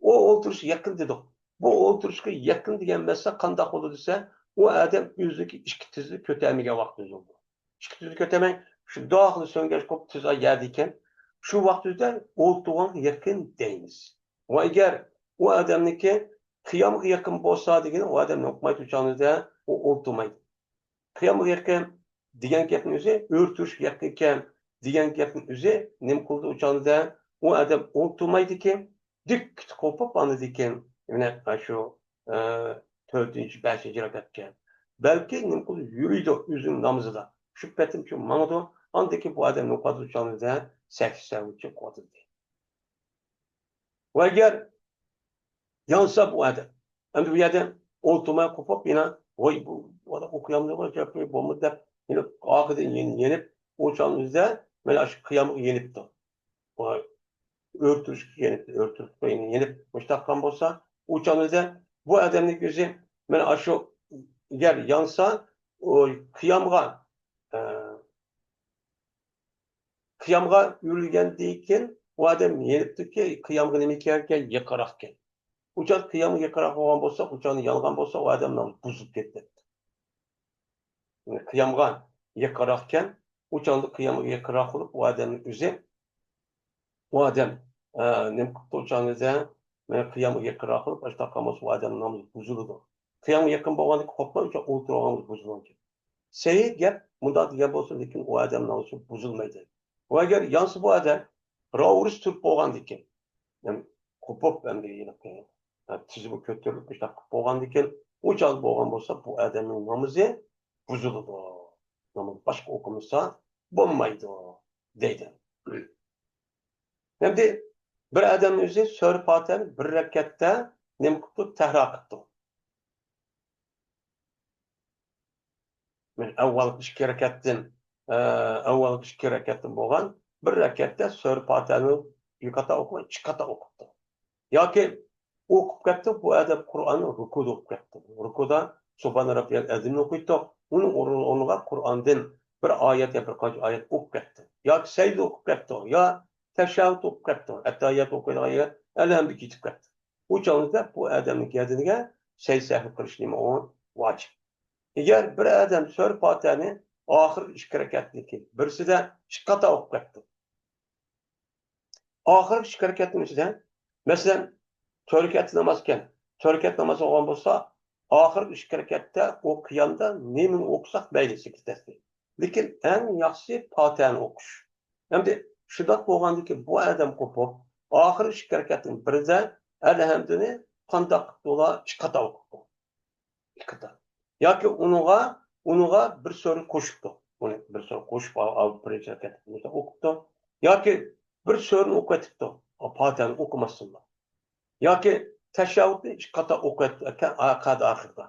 ئۇ ئولتۇرۇشقا يېقىن دېدۇق. بۇ ئولتۇرۇشقا يېقىن دېگەن مەسىلە قانداق بولىدۇ دېسە، ئۇ ئادەم ئۆزىنىڭكى ئىككى تىزىنى كۆتەرمىگەن ۋاقتى بولىدۇ. ئىككى تىزىنى كۆتەرمەي، شۇنداقلا سۆڭگەچ قويۇپ تىز يەردىكەن. شۇ ۋاقىتتا ئولتۇرغانغا يېقىن دەيمىز. ۋە ئەگەر ئۇ ئادەمنىڭكى قىيامغا يېقىن بولسا دېگىنى، ئۇ ئادەم نېمە قىلمايدۇ؟ ئۇ چاغدا ئۇ ئولتۇرمايدۇ. قىيامغا يېقىن دېگەن گەپنىڭ ئۆزى، ئۆرە تۇرۇشقا يېقىن ئىكەن دېگەن گەپنىڭ ئۆزى نېمە قىلىدۇ ئۇ چاغدا؟ ئۇ ئادەم ئولتۇرمايدىكەن، دىققىتى قوپۇپ، ئاندىكىن يەنە شۇ، ئە، تۆتىنچى، بەشىنچى رەكەتكە بەلكى نېمە قىلىدۇ؟ يۈرىدۇ ئۆزىنىڭ نامىزىدا. شۇ پېتىمچە ماڭىدۇ. ئاندىكىن بۇ ئادەم نېمە قىلىدۇ؟ ئۇ چاغدا سەھۋ سەھۋچە قىلىۋاتىدۇ. ۋە ئەگەر يانسا بۇ ئادەم، ئەمدى بۇ يەردە ئولتۇرماي قوپۇپ يەنە، ۋاي، بۇ، بۇ ئادەم ئوقۇيالمىدى، بۇ گەپ بولمىدى دەپ، يەنە ئارقىدىن يەنە يېنىپ، ئۇ چاغنىڭ ئۆزىدە مانا شۇ قىيامغا يېنىپتۇ. ئۆرە تۇرۇشقا يېنىپ، ئۆرە تۇرۇپ يەنە يېنىپ، مۇشۇنداق قىلغان بولسا، ئۇ چاغنىڭ ئۆزىدە بۇ ئادەمنىڭ ئۆزى مانا شۇ ئەگەر يانسا، ئۇ قىيامغا، ئە، قىيامغا ئۆرۈلگەندىن كېيىن ئۇ ئادەم يېنىپتۇكى، قىيامغا نېمە ئىكەنكەن؟ يېقىنراقكەن. ئۇ چاغ قىيامغا يېقىنراق بولغان بولسا، ئۇ چاغدا يانغان بولسا، ئۇ ئادەم نامىزى بۇزۇلۇپ كېتەتتى. قىيامغا يېقىنراقكەن، ئۇ چاغدا قىيامغا يېقىنراق بولۇپ، ئۇ ئادەمنىڭ ئۆزى، ئۇ ئادەم، ئە، نېمە قىپتۇ ئۇ چاغدا؟ مەن قىيامغا يېقىنراق بولۇپ، ئاشۇنداق قىلمىسا، ئۇ ئادەمنىڭ نامىزى بۇزۇلىدۇ. قىيامغا يېقىن بولغاندىكىن قوپماي، ئۇ چاغ ئولتۇرغان بولسا بۇزۇلىدىكەن. سەھىھ گەپ مۇنداق دېگەن بولسا، لېكىن ئۇ ئادەم نامىزى بۇزۇلمايدۇ. ئۇ ئەگەر يانسا بۇ ئادەم راۋۇرۇس تۇرۇپ بولغاندىكىن، يەنى قوپۇپ، ئەمدى تىزىمۇ كۆتۈرۈلۈپ، مۇشۇنداق قىلىپ بولغاندىكىن، ئۇ چاغدا بولغان بولسا، بۇ ئادەمنىڭ نامىزى بۇزۇلىدۇ. ناماز باشقا ئوقۇمىسا بولمايدۇ، دەيدۇ. ئەمدى بىر ئادەمنىڭ ئۆزى سۈرە پاتىھەنى بىر رەكەتتە نېمە قىپتۇ؟ تەھرا قىپتۇ. مەن ئەۋۋەلقى ئىككى رەكەتتىن، ئە، ئەۋۋەلقى ئىككى رەكەتتىن بولغان بىر رەكەتتە سۈرە پاتىھەنى بىر قاتا ئوقۇماي، ئىككى قاتا ئوقۇپتۇ. ياكى ئوقۇپ كەتتى، بۇ ئادەم قۇرئاننى رۇكۇدا ئوقۇپ كەتتى. رۇكۇدا سۇبھانە رەببىيەل ئەزىمنى ئوقۇيتتى. ئۇنىڭ ئورنىغا قۇرئاندىن بىر ئايەت يا بىر قانچە ئايەت ئوقۇپ كەتتى. ياكى سەجدە ئوقۇپ كەتتى. يا تەشەھھۇد ئوقۇپ كەتتى. ئەتتەھىيات ئوقۇيدىغان يەر ئەلھەمدە كېتىپ كەتتى. ئۇ چاغدا بۇ ئادەمنىڭ گەدىنىگە سەي سەھۋى قىلىش نېمە ئۇ؟ ۋاجىپ. ئەگەر بىر ئادەم سۈرە پاتىھەنى ئاخىرقى ئىككى رەكەتنىڭكى بىرسىدە ئىككى قاتا ئوقۇپ كەتتى. ئاخىرقى ئىككى رەكەتنىڭ ئىچىدە، مەسىلەن، تۆت رەكەتلىك ناماز ئىكەن، تۆت رەكەت ناماز بولغان بولسا، ئاخىرقى ئىككى رەكەتتە ئۇ قىيامدا نېمىنى ئوقۇساق مەيلى، سەككىز تەسبىھ. لېكىن ئەڭ ياخشىسى پاتىھەنى ئوقۇش. ئەمدى شۇنداق بولغاندىن كېيىن بۇ ئادەم قوپۇپ، ئاخىرقى ئىككى رەكەتنىڭ بىرىدە ئەلھەمدىنى قانداق قىپتۇ؟ ئىككى قاتا ئوقۇپتۇ. ئىككى قاتا. ياكى ئۇنىڭغا، ئۇنىڭغا بىر سۈرە قوشۇپتۇ. ئۇنى بىر سۈرە قوشۇپ، ئال-، ئال-، بىرىنچى رەكەتتە بىر سۈرە ئوقۇپتۇ. ياكى بىر سۈرىنى ئوقۇۋېتىپتۇ. پاتىھەنى ئوقۇماستىنلا. ياكى تەشەھھۇدنى ئىككى قاتا ئوقۇۋېتىپتۇ ئەكەن، ئا-، قەد ئاخىردا.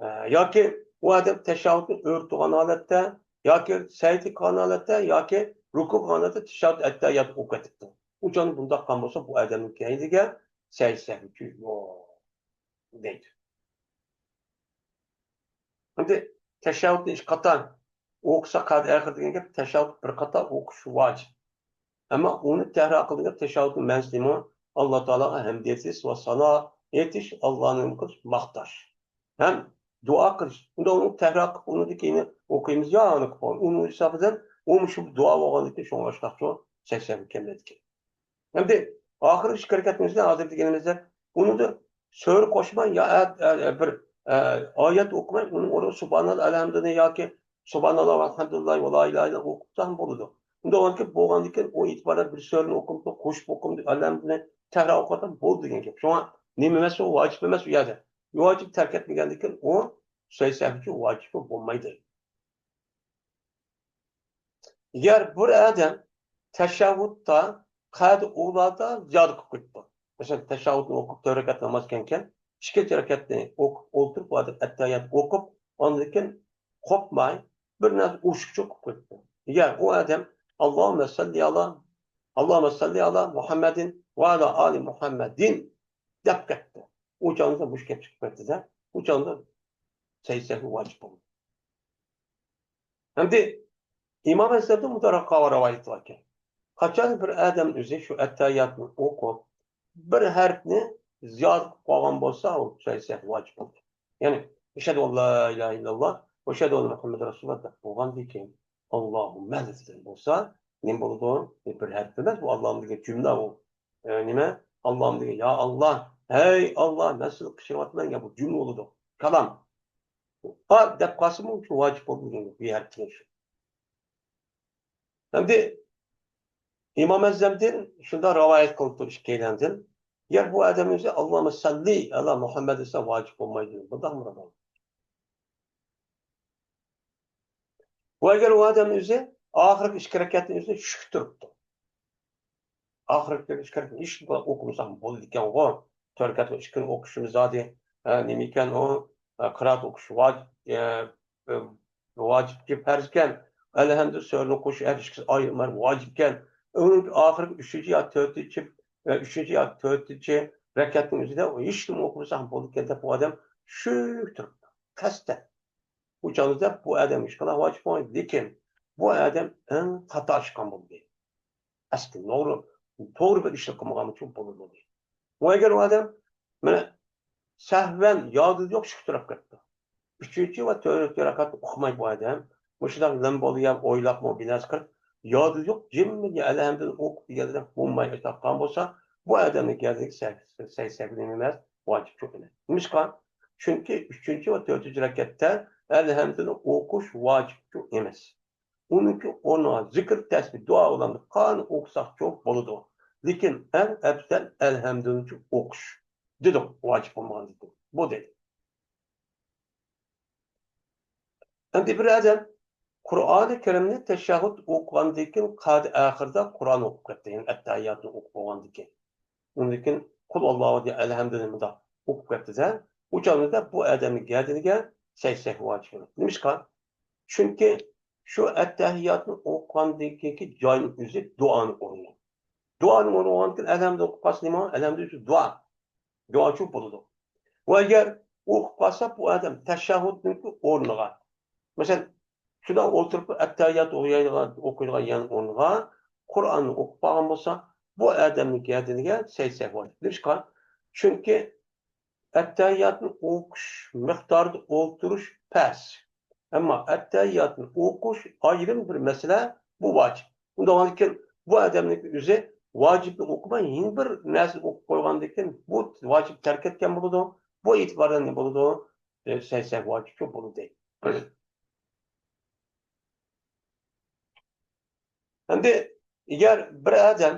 ئە، ياكى ئۇ ئادەم تەشەھھۇدنى ئۆرە تۇرغان ھالەتتە، ياكى سەجدە قىلغان ھالەتتە، ياكى رۇكۇ قىلغان ھالەتتە تەشەھھۇد ئەتتەھىياتنى ئوقۇۋېتىپتۇ. ئۇ چاغدا بۇنداق قىلغان بولسا، بۇ ئادەمنىڭ كەينىگە سەجدە سەھۋى يوق دەيدۇ. ئەمدى تەشەھھۇدنى ئىككى قاتا ئوقۇسا قەد ئاخىر دېگەن گەپ، تەشەھھۇد بىر قاتا ئوقۇش ۋاجىپ. ئەمما ئۇنى تەھرا قىلدىغان تەشەھھۇدنىڭ مەنىسى نېمە؟ ئاللا تائالاغا ھەمد ئېيتىش ۋە سانا ئېيتىش، ئاللانى نېمە قىلىش؟ ماختاش. ھەم دۇئا قىلىش. ئۇندا ئۇنى تەھرا قىلىپ، ئۇنىڭدىن كېيىن ئوقۇيمىز يا ئۇنى قىلىپ، ئۇنىڭ ھېسابىدىن ئۇمۇ شۇ دۇئا بولغاندىن كېيىن شۇڭلاشقاچۇ سەي سەھۋى كەلمەيدىكەن. ئەمدى ئاخىرقى ئىككى رەكەتنىڭ ئىچىدە ھازىر دېگىنىمىزدەك ئۇنىڭدا سۈرە قوشماي يا ئە-، ئە-، بىر، ئە، ئايەت ئوقۇماي، ئۇنىڭ ئورنىغا سۇبھاناللا، ئەلھەمدۇلىللا ياكى سۇبھاناللا ۋەلھەمدۇلىللا ۋە لا ئىلاھە ئىللاللا ئوقۇساڭ بولىدۇ. ئۇنداق بولغاندىكىن، بولغاندىكىن ئۇ ئېتىبارەن بىر سۈرىنى ئوقۇپ، قوشۇپ ئوقۇمدى، ئەلھەمدۇلىللا تەكرار ئوقۇساڭ بولىدۇ دېگەن گەپ. شۇڭا نېمە ئەمەس، ئۇ ۋاجىپ ئەمەس ئۇ يەردە. ۋاجىپ تەرك ئەتمىگەندىكىن ئۇ سەي سەھۋى ئۈچۈن ۋاجىپ بولمايدۇ. ئەگەر بىر ئادەم تەشەھھۇدتا قەدى ئۇلادا زىيادە قىلىپ قويۇپتۇ. مەسىلەن، تەشەھھۇدنى ئوقۇپ، تۆت رەكەت ناماز كەنكەن، ئىككىنچى رەكەتنى ئوقۇپ ئولتۇرۇپ، بۇ ئادەم ئەتتەھىيات ئوقۇپ، ئاندىن كېيىن قوپماي، بىر نەرسە ئوشۇقچە قىلىپ قويۇپتۇ. ئەگەر ئۇ ئادەم «ئاللاھۇممە سەللى ئالا، ئاللاھۇممە سەللى ئالا مۇھەممەدىن ۋە ئالا ئالى مۇھەممەدىن» دەپ كەتتى. ئۇ چاغدا مۇشۇ گەپ چىقىپ كەتتى-دە، ئۇ چاغدا سەي سەھۋى ۋاجىپ بولىدۇ. ئەمدى ئىمام ئەزھەمدىن مۇنداق رىۋايەت باركەن. قاچان بىر ئادەم ئۆزى شۇ ئەتتەھىياتنى ئوقۇپ، بىر ھەرپنى زىيادە قىلىپ قالغان بولسا، ئۇ سەي سەھۋى ۋاجىپ بولىدۇ. يەنى، «ئەشھەدۇ ئەن لا ئىلاھە ئىللاللا ۋە ئەشھەدۇ ئەننە مۇھەممەدەن رەسۇلۇللا» دەپ بولغاندىن كېيىن، «ئاللاھۇممە» دېگەن بولسا، نېمە بولىدۇ؟ بىر ھەرپ ئەمەس، بۇ «ئاللاھۇم» دېگەن جۈملە ئۇ. ئە، نېمە؟ «ئاللاھۇم» دېگەن، «يا ئاللا، ھەي ئاللا، مەن سېنى قېچىرىۋاتىمەن» دېگەن بۇ جۈملە بولىدۇ. كالام. «ھا» دەپ قالسىمۇ شۇ ۋاجىپ بولىدۇ دېگەن گەپ، بىر ھەرپ دېگەن شۇ. ئەمدى ئىمام ئەزھەمدىن شۇنداق رىۋايەت قىلىپتۇ ئىككىيلەندىن. يەنى بۇ ئادەم ئۆزى «ئاللاھۇممە سەللى ئالا مۇھەممەد» دېسە ۋاجىپ بولمايدۇ. بۇنداقمۇ رىۋايەت؟ ۋە ئەگەر ئۇ ئادەم ئۆزى ئاخىرقى ئىككى رەكەتنى ئۆزى چۈشكە تۇرۇپتۇ. ئاخىرقى ئىككى رەكەتنى ھېچ ئوقۇمىساق بولىدىكەنغۇ. تۆت رەكەتنىڭ ئىككىنى ئوقۇشىمىز زادى، ئە، نېمە ئىكەن ئۇ، ئە، قىرائەت ئوقۇش ۋاج-، ئە، ئە، ۋاجىپكى پەرزكەن. ئەلھەمدۇ سۈرىنى ئوقۇش ھەر ئىككىسى ئايرىم ۋاجىپكەن. ئۇنىڭ ئاخىرقى ئۈچىنچى يا تۆتىنچى، ئە، ئۈچىنچى يا تۆتىنچى رەكەتنىڭ ئۆزىدە ھېچنېمە ئوقۇمىساق بولىدىكەن دەپ ئۇ ئادەم چۈشكە تۇرۇپتۇ. قەستەن. بۇ چاغدا بۇ ئادەم ئىشقىلار ۋاجىپ بولمايدۇ، لېكىن بۇ ئادەم ئەڭ خاتا ئىشقان بولدى. ئەسلى توغرا، توغرا بىر ئىشنى قىلمىغان ئۈچۈن بولدى. ۋە ئەگەر ئۇ ئادەم مانا سەھۋەن يادىدا يوق شۈكتۈرەپ كەتتى. ئۈچىنچى ۋە تۆتىنچى رەكەتنى ئۇقماي بۇ ئادەم مۇشۇنداق لەم بولدى يا ئويلاپمۇ بىناسى قىلىپ يادىدا يوق جىممىدە ئەلھەمدۇنى ئوقۇپ دېگەندە بولماي ئۆتۈپ قالغان بولسا، بۇ ئادەمنىڭ گەدىنىگە سەي-، سەي-، سەي-، نېمە ئەمەس، ۋاجىپچۇ ئەمەس. نېمىشقا؟ چۈنكى ئۈچىنچى ۋە تۆتىنچى رەكەتتە ئەلھەمدۇنى ئوقۇش ۋاجىپچۇ ئەمەس. ئۇنىڭكى ئورنىغا زىكىر، تەسبىھ، دۇئا بولغاندا قانۇن ئوقۇساقچۇ بولىدۇ. لېكىن ئەڭ ئەپزەل ئەلھەمدۇنىچۇ ئوقۇش. دېدۇق، ۋاجىپ بولمىغاندىكىن. بۇ دەيدۇ. ئەمدى بىر ئادەم قۇرئانى كەرىمنى تەشەھھۇد ئوقۇغاندىن كېيىن قەدى ئاخىردا قۇرئان ئوقۇپ كەتتى، يەنى ئەتتەھىياتنى ئوقۇپ بولغاندىن كېيىن. ئۇنىڭدىن كېيىن قۇل ئاللاھۇ دېگەن ئەلھەمدۇنى مۇنداق ئوقۇپ كەتتى-دە، ئۇ چاغدا بۇ ئادەمنىڭ گەدىنىگە سەي سەھۋى ۋاجىپ بولىدۇ. نېمىشقا؟ چۈنكى شۇ ئەتتەھىياتنى ئوقۇغاندىن كېيىنكى جاينىڭ ئۆزى دۇئانىڭ ئورنى. دۇئانىڭ ئورنى بولغاندىكىن ئەلھەمدۇ ئوقۇپ قالسا نېمە بولغان؟ ئەلھەمدۇ ئۆزى دۇئا. دۇئاچۇ بولىدۇ. ۋە ئەگەر ئوقۇپ قالسا بۇ ئادەم تەشەھھۇدنىڭكى ئورنىغا، مەسىلەن، شۇنداق ئولتۇرۇپ ئەتتەھىيات ئوقۇيدىغان، ئوقۇيدىغان يەنە ئورنىغا قۇرئاننى ئوقۇپ قالغان بولسا، بۇ ئادەمنىڭ گەدىنىگە سەي سەھۋى ۋاجىپ. نېمىشقا؟ چۈنكى ئەتتەھىياتنى ئوقۇش مىقدارىدا ئولتۇرۇش پەس. ئەمما ئەتتەھىياتنى ئوقۇش ئايرىم بىر مەسىلە، بۇ ۋاجىپ. ئۇنداقكەن بۇ ئادەمنىڭ ئۆزى ۋاجىپنى ئوقۇماي، يەنە بىر نەرسىنى ئوقۇپ قويغاندىكىن، بۇ ۋاجىپ تەرك ئەتكەن بولىدۇ. بۇ ئېتىباردا نېمە بولىدۇ؟ ئە، سەي سەھۋى ۋاجىپچۇ بولىدۇ. ئەمدى ئەگەر بىر ئادەم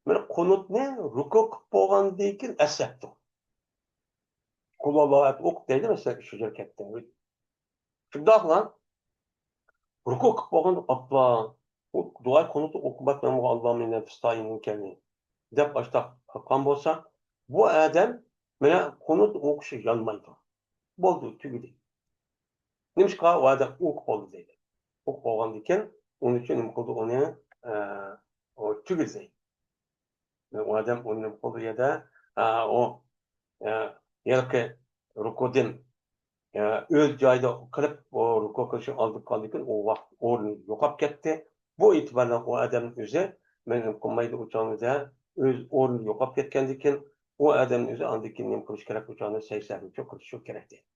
بىر قۇنۇتنى رۇكۇ قىلىپ بولغاندىن كېيىن ئەسلەپتۇ. قۇل ئاللاھۇ ئەھەد ئوقۇپ دەيدۇ، مەسىلەن، ئۈچىنچى رەكەتتە. شۇنداقلا رۇكۇ قىلىپ بولغاندا، ئاپلا، ئۇ دۇئا قۇنۇتنى ئوقۇماي مەنمۇ ئاللامنى نەپىستايىنىڭ كەلنى دەپ ئاشتاق قىلغان بولسا، بۇ ئادەم مانا قۇنۇت ئوقۇشى يانمايدۇ. بولدى، تۈگىدى. نېمىشقا؟ ئۇ ئادەم ئوقۇپ بولدى دەيدۇ. ئوقۇپ بولغاندىكىن ئۇنىڭ ئۈچۈن نېمە قىلدى ئۇنى؟ ئە، ئۇ تۈگىدى دەيدۇ. ئۇ ئادەم ئۇنى نېمە قىلدى يەردە؟ ئە، ئۇ، ئە، ھېلىقى رۇكۇدىن، ئە، ئۆز جايىدا قىلىپ، ئۇ رۇكۇ قىلىشنى ئالدىپ قالدىكىن، ئۇ ۋاقىت ئورنى يوقاپ كەتتى. بۇ ئېتىبار بىلەن ئۇ ئادەمنىڭ ئۆزى مەن نېمە قىلمايدۇ ئۇ چاغدا، ئۆز ئورنى يوقاپ كەتكەندىكىن، ئۇ ئادەمنىڭ ئۆزى ئاندىن كېيىن نېمە قىلىش كېرەك؟ ئۇ چاغدا سەي سەھۋى قىلىشى كېرەك دەيدۇ.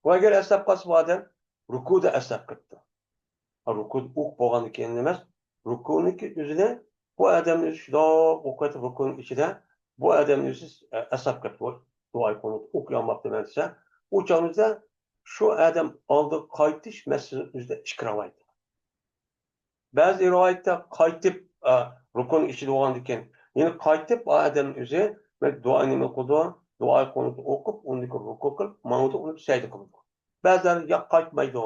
ۋە ئەگەر ئەسلەپ قالسا بۇ ئادەم رۇكۇدا ئەسلەپ قېلىپتۇ. رۇكۇ ئوقۇپ بولغاندىن كېيىن ئەمەس، رۇكۇنىڭكى ئۆزىنى بۇ ئادەمنى ئۆزى شۇنداق ئوقۇۋېتىپ رۇكۇنىڭ ئىچىدە بۇ ئادەمنى ئۆزى ئەسەپ قېلىپتۇ، دۇئاي قۇنۇت ئوقۇيالماپتىمەن دېسە، ئۇ چاغدا شۇ ئادەم ئالدىغا قايتىش مەسىلىنىڭ ئۆزىدە ئىككى رىۋايەت. بەزى رىۋايەتتە قايتىپ، ئا، رۇكۇنىڭ ئىچىدە بولغاندىكىن، يەنە قايتىپ ئۇ ئادەمنىڭ ئۆزى، مەن دۇئا نېمە قىلىدۇ؟ دۇئاي قۇنۇت ئوقۇپ، ئۇندىن كېيىن رۇكۇ قىلىپ، ماڭىدۇ، ئۇنى سەجدە قىلىدۇ. بەزىلەر ياق، قايتمايدۇ.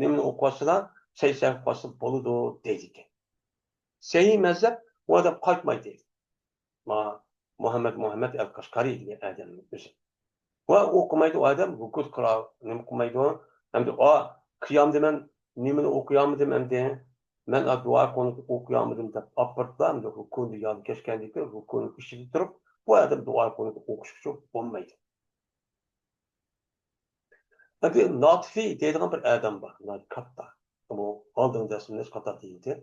نېمىنى ئوقۇۋاتسىلا، سەجدە قىلسا بولىدۇ دەيدىكەن. سەھىھ مەزھەپ، ئۇ ئادەم قايتمايدۇ دەيدۇ. ما، مۇھەممەد، مۇھەممەد ئەل قەشقەرى دېگەن ئادەمنىڭ ئۆزى. ۋە ئوقۇمايدۇ ئۇ ئادەم، رۇكۇ قىلا، نېمە قىلمايدۇ. ئەمدى، ئا، قىيامدا مەن نېمىنى ئوقۇيالمىدىم ئەمدى؟ مەن ئا دۇئا قۇنۇت ئوقۇيالمىدىم دەپ ئاپىرىپلا، ئەمدى رۇكۇنى ياد كەچكەندىن كېيىن رۇكۇنىڭ ئىچىدە تۇرۇپ، بۇ ئادەم دۇئا قۇنۇت ئوقۇشقا بولمايدۇ. ئەمدى ناتىفى دەيدىغان بىر ئادەم بار، ناھايىتى كاتتا. بۇ ئالدىن دەرسىمىز قاتار دېيىلدى.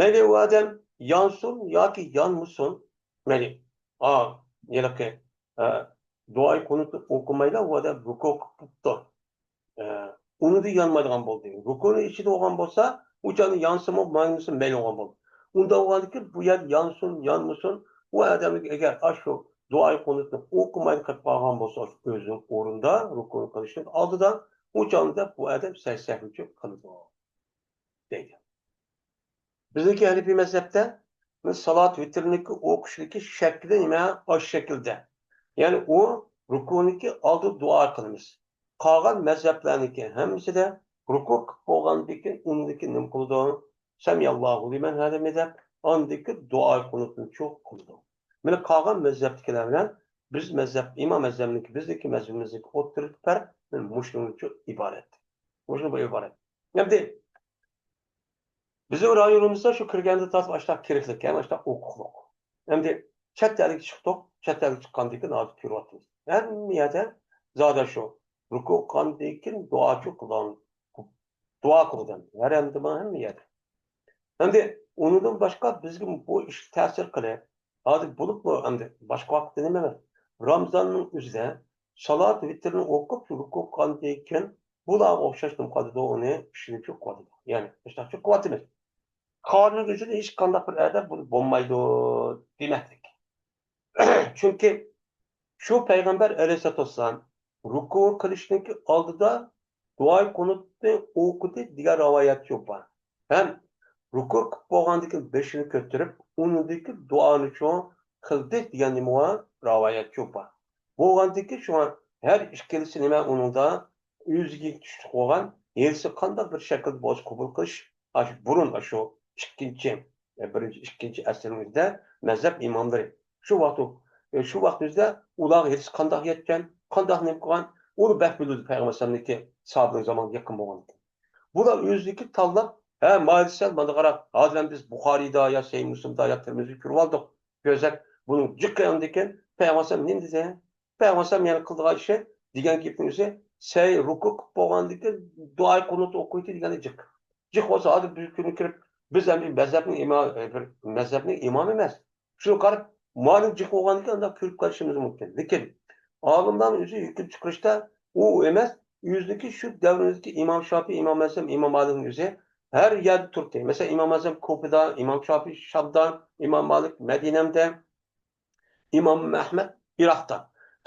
مەيلى ئۇ ئادەم يانسۇن ياكى يانمىسۇن، مەيلى، ئا، ھېلىقى، ئە، دۇئاي قۇنۇتنى ئوقۇمايلا ئۇ ئادەم رۇكۇ قىلىپ بوپتۇ. ئە، ئۇنىدا يانمايدىغان بولدى. رۇكۇنىڭ ئىچىدە بولغان بولسا، ئۇ چاغدا يانسىمۇ، يانمىسىمۇ مەيلى بولغان بولدى. ئۇنداق بولغاندىكىن بۇ يەردە يانسۇن، يانمىسۇن، ئۇ ئادەمگە ئەگەر ئاشۇ دۇئاي قۇنۇتنى ئوقۇماي قېلىپ قالغان بولسا، ئۆزىنىڭ ئورنىدا رۇكۇ قىلىشنىڭ ئالدىدا، ئۇ چاغدا بۇ ئادەم سەجدە سەھۋى قىلىدۇ دەيدۇ. بىزنىڭكى ھەنىپىي مەزھەپتە سالات ۋىتىرنىڭكى ئوقۇشنىكى شەكلى نېمە؟ ئاشۇ شەكىلدە. يەنى ئۇ رۇكۇنىڭكى ئالدىدا دۇئا قىلىمىز. قالغان مەزھەپلەرنىڭكى ھەممىسىدە رۇكۇ قىلىپ بولغاندىن كېيىن ئۇنىڭدىن كېيىن نېمە قىلىدۇ؟ سەمىئاللاھۇ لىمەن ھەمىدە دەپ، ئاندىن كېيىن دۇئا قۇنۇتنى چوق قىلىدۇ. مانا قالغان مەزھەپتىكىلەر بىلەن بىز مەزھەپ، ئىمام ئەزەمنىڭكى، بىزنىڭكى مەزھىپىمىزنىڭكى ئوتتۇرىدىكى پەرق مانا مۇشۇنىڭدىن ئىبارەت. مۇشۇ بۇ ئىبارەت. ئەمدى بىزنىڭ رايونىمىزدا شۇ كىرگەندىن تارتىپ ئاشۇنداق كېرەكلىك، يەنى ئاشۇنداق ھوقۇقلۇق. ئەمدى چەت ئەلگە چىقتۇق، چەت ئەلگە چىققاندىن كېيىن ھازىر كۆرۈۋاتىمىز. ھەممە يەردە زادى شۇ رۇكۇ قىلغاندىن كېيىن دۇئا قىلغان، دۇئا قىلىدۇ ئەمدى. ھەر ئەمدى مانا ھەممە يەردە. ئەمدى ئۇنىڭدىن باشقا بىزگە بۇ ئىش تەسىر قىلىپ، ھازىر بولۇپمۇ ئەمدى باشقا ۋاقىتتا نېمە ئەمەس. رامزاننىڭ ئۆزىدە سالات ۋىتىرنى ئوقۇپ، رۇكۇ قىلغاندىن كېيىن بۇلارغا ئوخشاش نېمە قىلىدۇ، ئۇنى ئىشلىتىپ قىلىدۇ. يەنى، مۇشۇنداق قىلىپ قىلىۋاتىمىز. قانۇن ئۈچۈن ھېچقانداق بىر ئادەم بۇنى بولمايدۇ دېمەكلىك. چۈنكى شۇ پەيغەمبەر ئەلەيھىسسالاتۇ ۋەسسالام رۇكۇ قىلىشنىڭكى ئالدىدا دۇئاي قۇنۇتنى ئوقۇدى دېگەن رىۋايەت يوق بار. ھەم رۇكۇ قىلىپ بولغاندىن كېيىن بېشىنى كۆتۈرۈپ، ئۇنىڭدىن كېيىن دۇئانى چوڭ قىلدى دېگەن نېمە بار؟ رىۋايەت يوق بار. بولغاندىن كېيىن شۇڭا ھەر ئىككىلىسى نېمە ئۇنىڭدا ئۆزىگە تۇشلۇق بولغان، ھېلىسى قانداق بىر شەكىلدە بولسا قوبۇل قىلىش، ئاشۇ بۇرۇن ئاشۇ ئىككىنچى، بىرىنچى، ئىككىنچى ئەسىرنىڭ ئۆزىدە مەزھەپ ئىماملىرى شۇ ۋاقىت، شۇ ۋاقىت ئۆزىدە ئۇلارغا ھېلىسى قانداق يەتكەن، قانداق نېمە قىلغان، ئۇنى بەك بىلىدۇ پەيغەمبەر ئەلەيھىسسالامنىڭكى ساھابىنىڭ زامانىغا يېقىن بولغان. بۇلار ئۆزىنىڭكى تاللاپ، ھە، مايىل سەل مانا قارا، ھازىر بىز بۇخارىدا يا سەھىھ مۇسلىمدا يا تىرمىزىدە كۆرۈۋالدۇق. كۆرسەك، بۇنىڭ جىق ئاندىن كېيىن پەيغەمبەر ئەلەيھىسسالام نېمە دېدى؟ پەيغەمبەر ئەلەيھىسسالام يەنە قىلىدىغان ئىشى دېگەن گېپىنىڭ ئۆزى، سەي رۇكۇ قىلىپ بولغاندىن كېيىن دۇئاي قۇنۇت ئوقۇيتتى دېگەندە جىق. جىق بولسا، ھازىر بۈگۈنكى كۈنى كىرىپ، بىز ئەمدى مەزھەپنىڭ ئىما-، بىر مەزھەپنىڭ ئىمامى ئەمەس. شۇنى قاراپ، مانا جىق بولغاندىن كېيىن ئانداق كۆرۈپ قېلىشىمىز مۇمكىن. لېكىن ئالىملارنىڭ ئۆزى ھۆكۈم چىقىرىشتا ئۇ ئەمەس، ئۆزىنىڭكى شۇ دەۋرىمىزدىكى ئىمام شاپىي، ئىمام ئەزەم، ئىمام مالىكنىڭ ئۆزى ھەر يەردە تۇردى. مەسىلەن، ئىمام ئەزەم كوپىدا، ئىمام شاپىي شامدا، ئىمام مالىك مەدىنەمدە، ئىمام ئەھمەد ئىراقتا.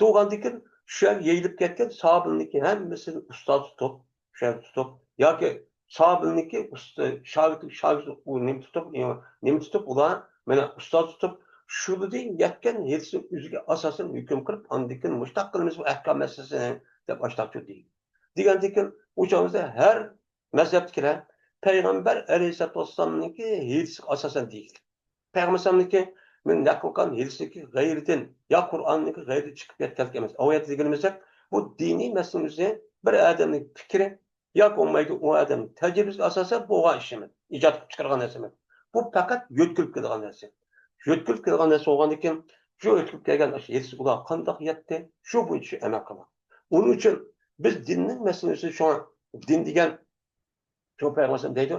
تۇرغاندىن كېيىن شۇ يەرگە يېيىلىپ كەتكەن ساھابىلىرىنىڭكى ھەممىسىنى ئۇستاز تۇتۇپ، شۇ يەردە تۇتۇپ، ياكى ساھابىلىرىنىڭكى ئۇستا-، شاگىرتلىك، شاگىرت ئۇ نېمە تۇتۇپ، نېمە تۇتۇپ ئۇلار مانا ئۇستاز تۇتۇپ، شۇلىدىن يەتكەن ھېلىسى ئۆزىگە ئاساسەن ھۆكۈم قىلىپ، ئاندىن كېيىن مۇشتاق قىلىمىز بۇ ئەھكام مەسىلىسىنى دەپ ئاشتاق دېگەن. دېگەندىن كېيىن ئۇ چاغىمىزدا ھەر مەزھەپتىكىلەر پەيغەمبەر ئەلەيھىسسالاتۇ ۋەسسالامنىڭكى ھېلىسىگە ئاساسەن دېگەن. پەيغەمبەر ئەلەيھىسسالامنىڭكى مەن نەقىل قىلغان ھېلىسىدىكى غەيرىدىن يا قۇرئاننىڭكى غەيرىدىن چىقىپ كەتكەنلىك ئەمەس. ئاۋۇ يەردە دېگىنىمىزدەك، بۇ دىنىي مەسىلىنىڭ ئۆزى بىر ئادەمنىڭ پىكرى ياكى بولمايدۇ، ئۇ ئادەمنىڭ تەجرىبىسىگە ئاساسەن بولغان ئىش ئەمەس، ئىجاد قىلىپ چىقارغان نەرسە ئەمەس. بۇ پەقەت يۆتكىلىپ كېلىدىغان نەرسە. يۆتكىلىپ كېلىدىغان نەرسە بولغاندىن كېيىن، شۇ يۆتكىلىپ كەلگەن ئاشۇ ھېلىسى ئۇلارغا قانداق يەتتى، شۇ بويىچە ئەمەل قىلىڭ. ئۇنىڭ ئۈچۈن بىز دىننىڭ مەسىلىسى شۇڭا دىن دېگەن شۇ پەيغەمبەر دەيدۇ،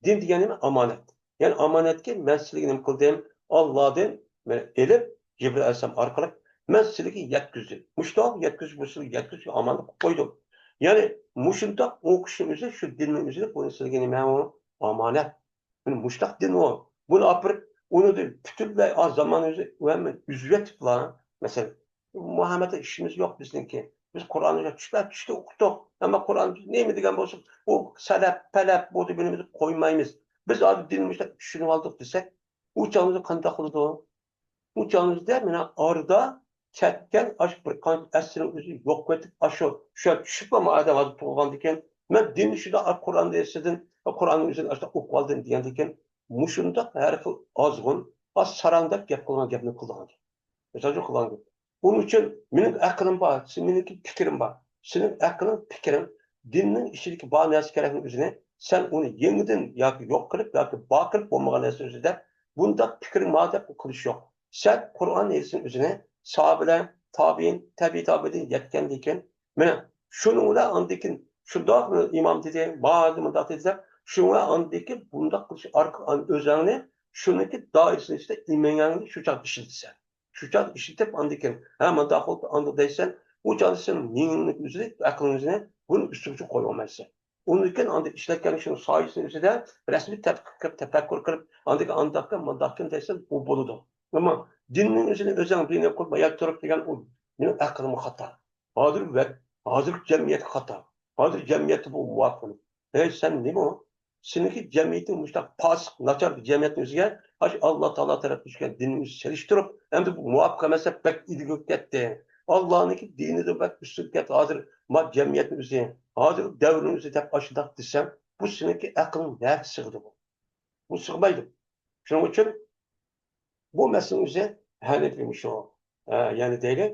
دىن دېگەن نېمە؟ ئامانەت. يەنى ئامانەتكە مەن سىلىگە نېمە قىلدىم؟ ئاللادىن مەن ئېلىپ، جىبرىل ئەلەيھىسسالام ئارقىلىق مەن سىلىگە يەتكۈزدۈم. مۇشۇنداق يەتكۈزۈش، بۇ سىلىگە يەتكۈزۈش ئامانەت قىلىپ قويدۇم. يەنى مۇشۇنداق ئوقۇشنىڭ ئۆزى، شۇ دىننىڭ ئۆزى، بۇ سىلىگە نېمە ئۇ؟ ئامانەت. مانا مۇشۇنداق دىن ئۇ. بۇنى ئاپىرىپ، ئۇنى پۈتۈنلەي ئا زامانىمىزنى ئۇ ھەممە ئۈزۈۋېتىپلا، مەسىلەن، مۇھەممەدتە ئىشىمىز يوق بىزنىڭكى. بىز قۇرئاننى چۈشتە، چۈشتە ئوقۇتتۇق. ئەمما قۇرئان نېمە دېگەن بولسا، ئۇ سەلەپ، پەلەپ بولدى، بۇنى بىز قويمايمىز. بىز ھازىر دىننى مۇشۇنداق چۈشىنىۋالدۇق دېسەك، ئۇ چاغىمىزدا قانداق بولىدۇ؟ ئۇ چاغىمىزدا مانا ئارىدا كەتكەن ئاشۇ بىر قانچە ئەسىرنىڭ ئۆزى يوق قېتىپ، ئاشۇ شۇ چۈشۈپلا ما ئادەم ھازىر تۇغۇلغاندىكىن، مەن دىننى شۇنداق قۇرئان دەرسىدىن، قۇرئاننىڭ ئۆزىنى ئاشۇنداق ئوقۇۋالدىم دېگەندىكىن، مۇشۇنداق ھەر خىل ئازغۇن، ئاز ساراڭدەك گەپ قىلغان گەپنى قىلىدىغان گەپ. مىسال ئۈچۈن قىلغان گەپ. ئۇنىڭ ئۈچۈن مېنىڭ ئەقلىم بار، سېنىڭكى پىكرىڭ بار. سېنىڭ ئەقلىڭ، پىكرىڭ دىننىڭ ئىچىدىكى بار نەرسە كېرەكنىڭ ئۆزىنى سەن ئۇنى يېڭىدىن ياكى يوق قىلىپ ياكى بار قىلىپ بولمىغان نەرسە ئۆزى دەپ بۇنداق پىكرىڭ بار دەپ قىلىش يوق. سەن قۇرئان ھەدىسنىڭ ئۆزىنى ساھابىلەر، تابىئىن، تەبىئىي تابىئىدىن يەتكەندىن كېيىن، مانا شۇنىڭ بىلەن ئاندىن كېيىن شۇنداق ئىمام دېدى، مانا مۇنداق دېدى دەپ، شۇنىڭ بىلەن ئاندىن كېيىن بۇنداق قىلىش ئارقىلىق ئۆزۈڭنى شۇنىڭكى دائىرىسىنىڭ ئىچىدە ئىمىڭنى شۇ چاغدا ئىشلىتىسەن. شۇ چاغدا ئىشلىتىپ، ئاندىن كېيىن، ھە، مۇنداق بولدى، ئانداق دەيسەن، ئۇ چاغدا سەن مېڭەڭنى ئۆزىنى، ئەقلىڭنى ئۆزىنى بۇنىڭ ئۈستىگە قويۇۋالمايسەن. ئۇندىن كېيىن ئاندىن ئىشلەتكەن شۇنىڭ سايىسىنىڭ ئۆزىدە رەسمىي تەتقىق قىلىپ، تەپەككۇر قىلىپ، ئاندىن كېيىن ئانداقكەن، مۇنداقكەن دەيسەن، بۇ بولىدۇ. ئەمما دىننىڭ ئۆزىنى ئۆزۈڭ بىنە قۇرۇپ، ياد تۇرۇپ دېگەن ئۇ مېنىڭ ئەقلىمگە خاتا. ھازىر ۋەت-، ھازىرقى جەمئىيەتكە خاتا. ھازىر جەمئىيەتتە بۇ مۇۋاپىق ئەمەس. ھەي، سەن نېمە ئۇ؟ سېنىڭكى جەمئىيىتىڭ مۇشۇنداق پاسىق، ناچار جەمئىيەتنىڭ ئۆزىگە، ئاشۇ ئاللا تائالا تەرەپتىن چۈشكەن دىننى ئۆزى سېلىشتۇرۇپ، ئەمدى بۇ مۇۋاپىق ئەمەس دەپ بەك ئىلگىرى كەتتى. ئاللانىڭكى دىنىدىن بەك ئۈستۈن كەتتى. ھازىر ما جەمئىيەتنىڭ ئۆزى، ھازىر دەۋرنىڭ ئۆزى دەپ ئاشۇنداق دېسەم، بۇ سېنىڭكى ئەقلىڭ نەگە سىغىدۇ بۇ؟ بۇ سىغمايدۇ. شۇنىڭ ئۈچۈن بۇ مەسىلىنىڭ ئۆزى ھەنىفىي مۇشۇ، ئە، يەنى دەيلى،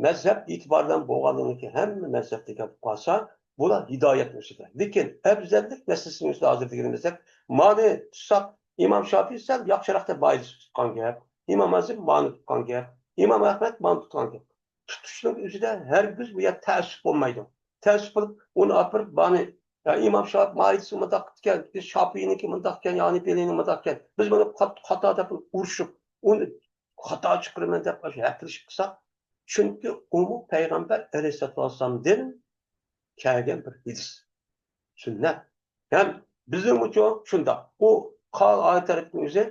مەزھەپ ئېتىبارى بىلەن بولغانلىقىنى ھەممە مەزھەپتىكى قىلىپ قالسا، بۇلار ھىدايەتنىڭ ئۈستىدە. لېكىن ئەۋزەللىك مەسىلىسىنىڭ ئۈستىدە ھازىر دېگىنىمىزدەك، مانى تۇتساق، ئىمام شافىي سەل ياخشىراق دەپ مايىلسىز تۇتقان گەپ، ئىمام ئازىم مانى تۇتقان گەپ، ئىمام ئەخمەت مانى تۇتقان گەپ. تۇتۇشنىڭ ئۆزىدە ھەرگىز بۇ يەردە تەئەسسۇپ بولمايدۇ. تەئەسسۇپ قىلىپ، ئۇنى ئاپىرىپ، مانى، يا ئىمام شا-، مالىكىسى مۇنداق ئىكەن، بىز شاپىئىنىڭكى مۇنداق ئىكەن، يا ھەنىپىينىڭ مۇنداق ئىكەن، بىز بۇنى خات-، خاتا دەپ ئۇرۇشۇپ، ئۇنى خاتا چىقىرىمەن دەپ ھەپىلىشىپ قىلساق، چۈنكى ئۇمۇ پەيغەمبەر ئەلەيھىسسالاتۇ ۋەسسالامدىن كەلگەن بىر ھەدىس، سۈننەت. ھەم بىزنىڭمۇچۇ شۇنداق. ئۇ قال ئايەت تەرىپىنىڭ ئۆزى،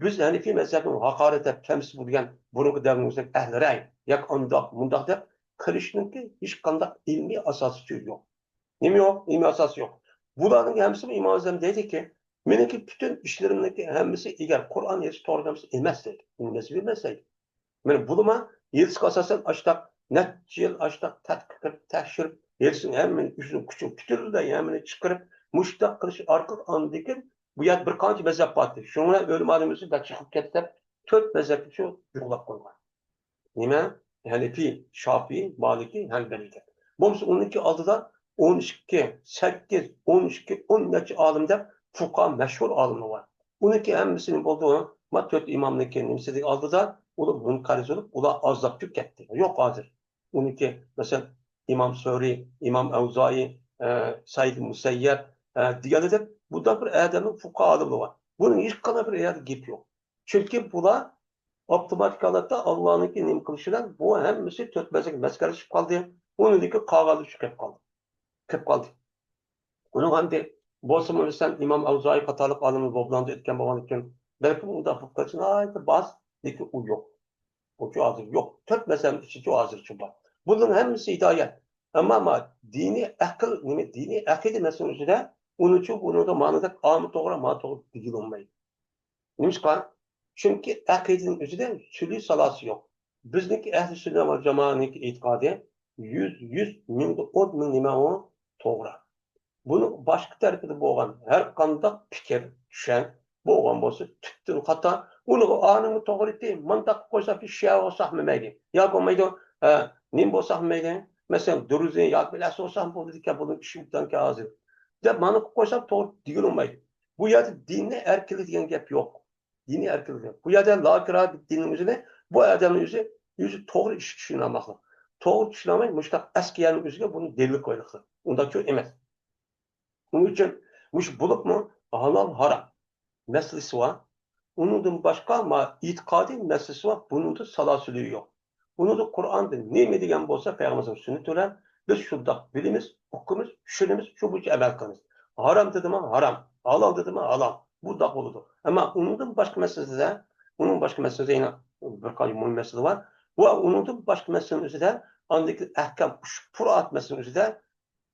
بىز ھەنىفىي مەزھەپنى ھاقارەت دەپ، كەمسىتىپ بولغان بۇرۇنقى دەۋرنىڭ ئۆزىدە ئەھلى رەي، ياكى ئانداق، مۇنداق دەپ قىلىشنىڭكى ھېچقانداق ئىلمىي ئاساسى يوق. نېمە يوق؟ ئىلمىي ئاساسى يوق. بۇلارنىڭ ھەممىسى ئىمام ئەزەم دەيدىكى، مېنىڭكى پۈتۈن ئىشلىرىمنىڭكى ھەممىسى ئەگەر قۇرئان ھەدىس توغرا ئەمەس، ئەمەس دەيدۇ. ئۇنىڭ نەسىبى ئەمەس دەيدۇ. مانا بۇلىما ھېدىسقا ئاساسەن ئاشتاق نەچچە يىل ئاشتاق تەتقىق قىلىپ، تەكشۈرۈپ، ھېدىسنىڭ ھەممىنى ئۆزىنىڭ كۈچىنى پۈتۈنلەي ھەممىنى چىقىرىپ، مۇشۇنداق قىلىش ئارقىلىق ئاندىن كېيىن بۇ يەردە بىر قانچە مەزھەپ بار ئىدى. شۇنىڭ بىلەن ئۆلىمالىرىمىز بەك چىقىپ كەتتى دەپ، تۆت مەزھەپنى شۇ جۇغلاپ قويغان. نېمە؟ ھەنىپىي، شاپىئىي، مالىكىي، ھەنبەلىي دەپ. بولمىسا ئۇنىڭكى ئالدىدا ئون ئىككى، سەككىز، ئون ئىككى، ئون نەچچە ئالىم دەپ فۇقاھا مەشھۇر ئالىملار بار. ئۇنىڭكى ھەممىسىنى بولدى، ما تۆت ئىمامنىڭكى نېمىسىدىكى ئالدىدا ئۇلار مۇنقەرز بولۇپ، ئۇلار ئازلاپ چۈشۈپ كەتتى. يوق ھازىر. ئۇنىڭكى، مەسىلەن، ئىمام سۆرى، ئىمام ئەۋزائى، ئە، سەئىد مۇسەييەب، ئە، دېگەندەك بۇنداق بىر ئادەمنىڭ فۇقاھا ئالىملار بار. بۇنىڭ ھېچقانداق بىر يەردە گېپى يوق. چۈنكى بۇلار ئاپتوماتىك ھالەتتە ئاللانىڭكى نېمە قىلىشى بىلەن بۇ ھەممىسى تۆت مەزھەپكە مەسخىرىلىشىپ قالدى. ئۇنىڭدىكى قالغانلىرى چىقىپ قالدى. كىرىپ قالدى. ئۇنىڭ ئەمدى بولسىمۇ، مەسىلەن، ئىمام ئەۋزائىي قاتارلىق ئالىملار بۇ بىلەن ئۆتكەن بولغاندىكىن، بەلكىم ئۇنداق بولۇپ قالسا ناھايىتى باز، لېكىن ئۇ يوق. ئۇچۇ ھازىر يوق. تۆت مەزھەپنىڭ ئىچىدە ئۇچۇ ھازىرچە بار. بۇنىڭ ھەممىسى ھىدايەت. ئەمما ما دىنىي ئەقىل، نېمە، دىنىي ئەقىدە مەسىلىسى ئۈستىدە ئۇنىچۇ بۇنىڭدا مانىدەك ئامما توغرا، ما توغرا دېگىلى بولمايدۇ. نېمىشقا؟ چۈنكى ئەقىدىنىڭ ئۆزىدە سۈلۈ سالاسى يوق. بىزنىڭكى ئەھلى سۈننە ۋە جامائەنىڭكى ئېتىقادى يۈز، يۈز، مىڭدا ئون مىڭ نېمە ئۇ توغرا. بۇنىڭ باشقا تەرىپىدە بولغان ھەر قانداق پىكىر، چۈشەنچە بولغان بولسا تۈپتىن خاتا. ئۇنىڭغا ئانىڭمۇ توغرا ئېيتتى، مانداق قىلىپ قويسا بىر شىئە بولساقمۇ مەيلى. يا بولمايدۇ، ھە، نېمە بولساقمۇ مەيلى. مەسىلەن، دۇرۇزى ياكى بىلەسى بولساقمۇ بولىدىكەن، بۇنىڭ ئىشى ئۆتكەنكەن ھازىر. دەپ مانا قىلىپ قويسام توغرا دېگىلى بولمايدۇ. بۇ يەردە دىننىڭ ئەركىنلىكى دېگەن گەپ يوق. دىنىي ئەركىنلىك. بۇ يەردە لا ئىكراھ دىننىڭ ئۆزىنى، بۇ ئادەمنىڭ ئۆزى، ئۆزى توغرا ئىشقا چۈشىنەلمەقلىق. توغرا چۈشىنەلمەي، مۇشۇنداق ئەسكى يەرنىڭ ئۆزىگە بۇنى دەلىل قويۇلۇقلۇق. ئۇنداق چوڭ ئەمەس. شۇنىڭ ئۈچۈن مۇشۇ بولۇپمۇ ھالال ھارام مەسىلىسى بار. ئۇنىڭدىن باشقا ما ئېتىقادىي مەسىلىسى بار. بۇنىڭدا سالاسىلى يوق. ئۇنىڭدا قۇرئاندا نېمە دېگەن بولسا، پەيغەمبەرنىڭ سۈننىتى بىلەن بىز شۇنداق بىلىمىز، ئۇقىمىز، چۈشىنىمىز، شۇ بويىچە ئەمەل قىلىمىز. ھارام دېدىما، ھارام. ھالال دېدىما، ھالال. بۇنداق بولىدۇ. ئەمما ئۇنىڭدىن باشقا مەسىلىدە ئۇنىڭ باشقا مەسىلىسى يەنە بىر قانچە مۇھىم مەسىلە بار. ۋە ئۇنىڭدىن باشقا مەسىلىنىڭ ئۆزىدە ئاندىكى ئەھكام، ئۇشبۇ پۇرائات مەسىلىنىڭ ئۆزىدە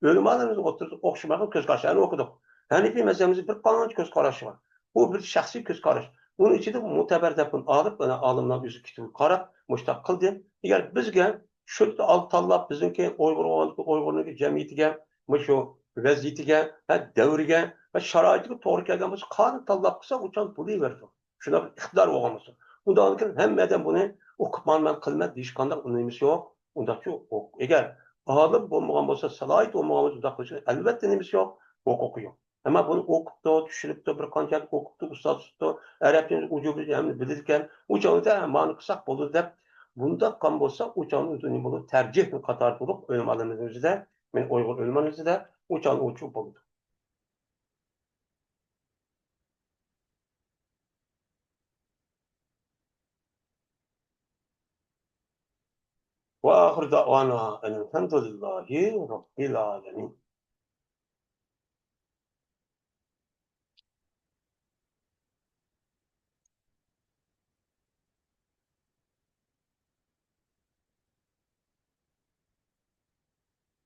ئۆلىمالىرىمىز ئوتتۇرىسىدا ئوخشىمىغان كۆز قاراشلارنى ئوقۇدۇق. ھەنىفىي مەزھەبىمىزدە بىر قانچە كۆز قاراش بار. بۇ بىر شەخسىي كۆز قاراش. ئۇنىڭ ئىچىدە مۇتەبەر دەپ بۇنى ئالىپ، مانا ئالىملار ئۆزى كېتىپ قاراپ، مۇشۇنداق قىلدى. ئەگەر بىزگە شۇ تاللاپ بىزنىڭكى ئۇيغۇر، ئۇيغۇرنىڭكى جەمئىيىتىگە، مۇشۇ ۋەزىيىتىگە، ھە، دەۋرىگە ۋە شارائىتىگە توغرا كەلگەن بولسا، قانۇن تاللاپ قىلسا، ئۇ چاغ بولۇۋېرىدۇ. شۇنداق بىر ئىقتىدار بولغان بولسا، ئۇنداق كېيىن ھەممە ئادەم بۇنى ئوقۇپ، مانا مەن قىلىمەن دېيىش قانداق نېمىسى يوق. ئۇنداقچۇ ئەگەر ئالىم بولمىغان بولسا، سالاھىيىتى بولمىغان بولسا، ئۇنداق قىلىشنىڭ ئەلۋەتتە نېمىسى يوق، ھوقۇقى يوق. ئەمما بۇنى ئوقۇپتۇ، چۈشىنىپتۇ، بىر قانچە ئوقۇپتۇ، ئۇستاز تۇتۇپتۇ، ئەرەبچىنى ئۇجۇبىنى ھەممىنى بىلىدىكەن، ئۇ چاغدا مانا قىلساق بولىدۇ دەپ، بۇنداق قىلغان بولسا، ئۇ چاغدا نېمە بولىدۇ؟ تەرجىھنىڭ قاتارى تولۇق ئۆلىمالىرىمىزنىڭ ئۆزىدە، مەن ئۇيغۇر ئۆلىمالىرىمىزدا ئۇ چاغدا ئۇچۇپ بولىدۇ. وآخر دعوانا أن الحمد لله رب العالمين.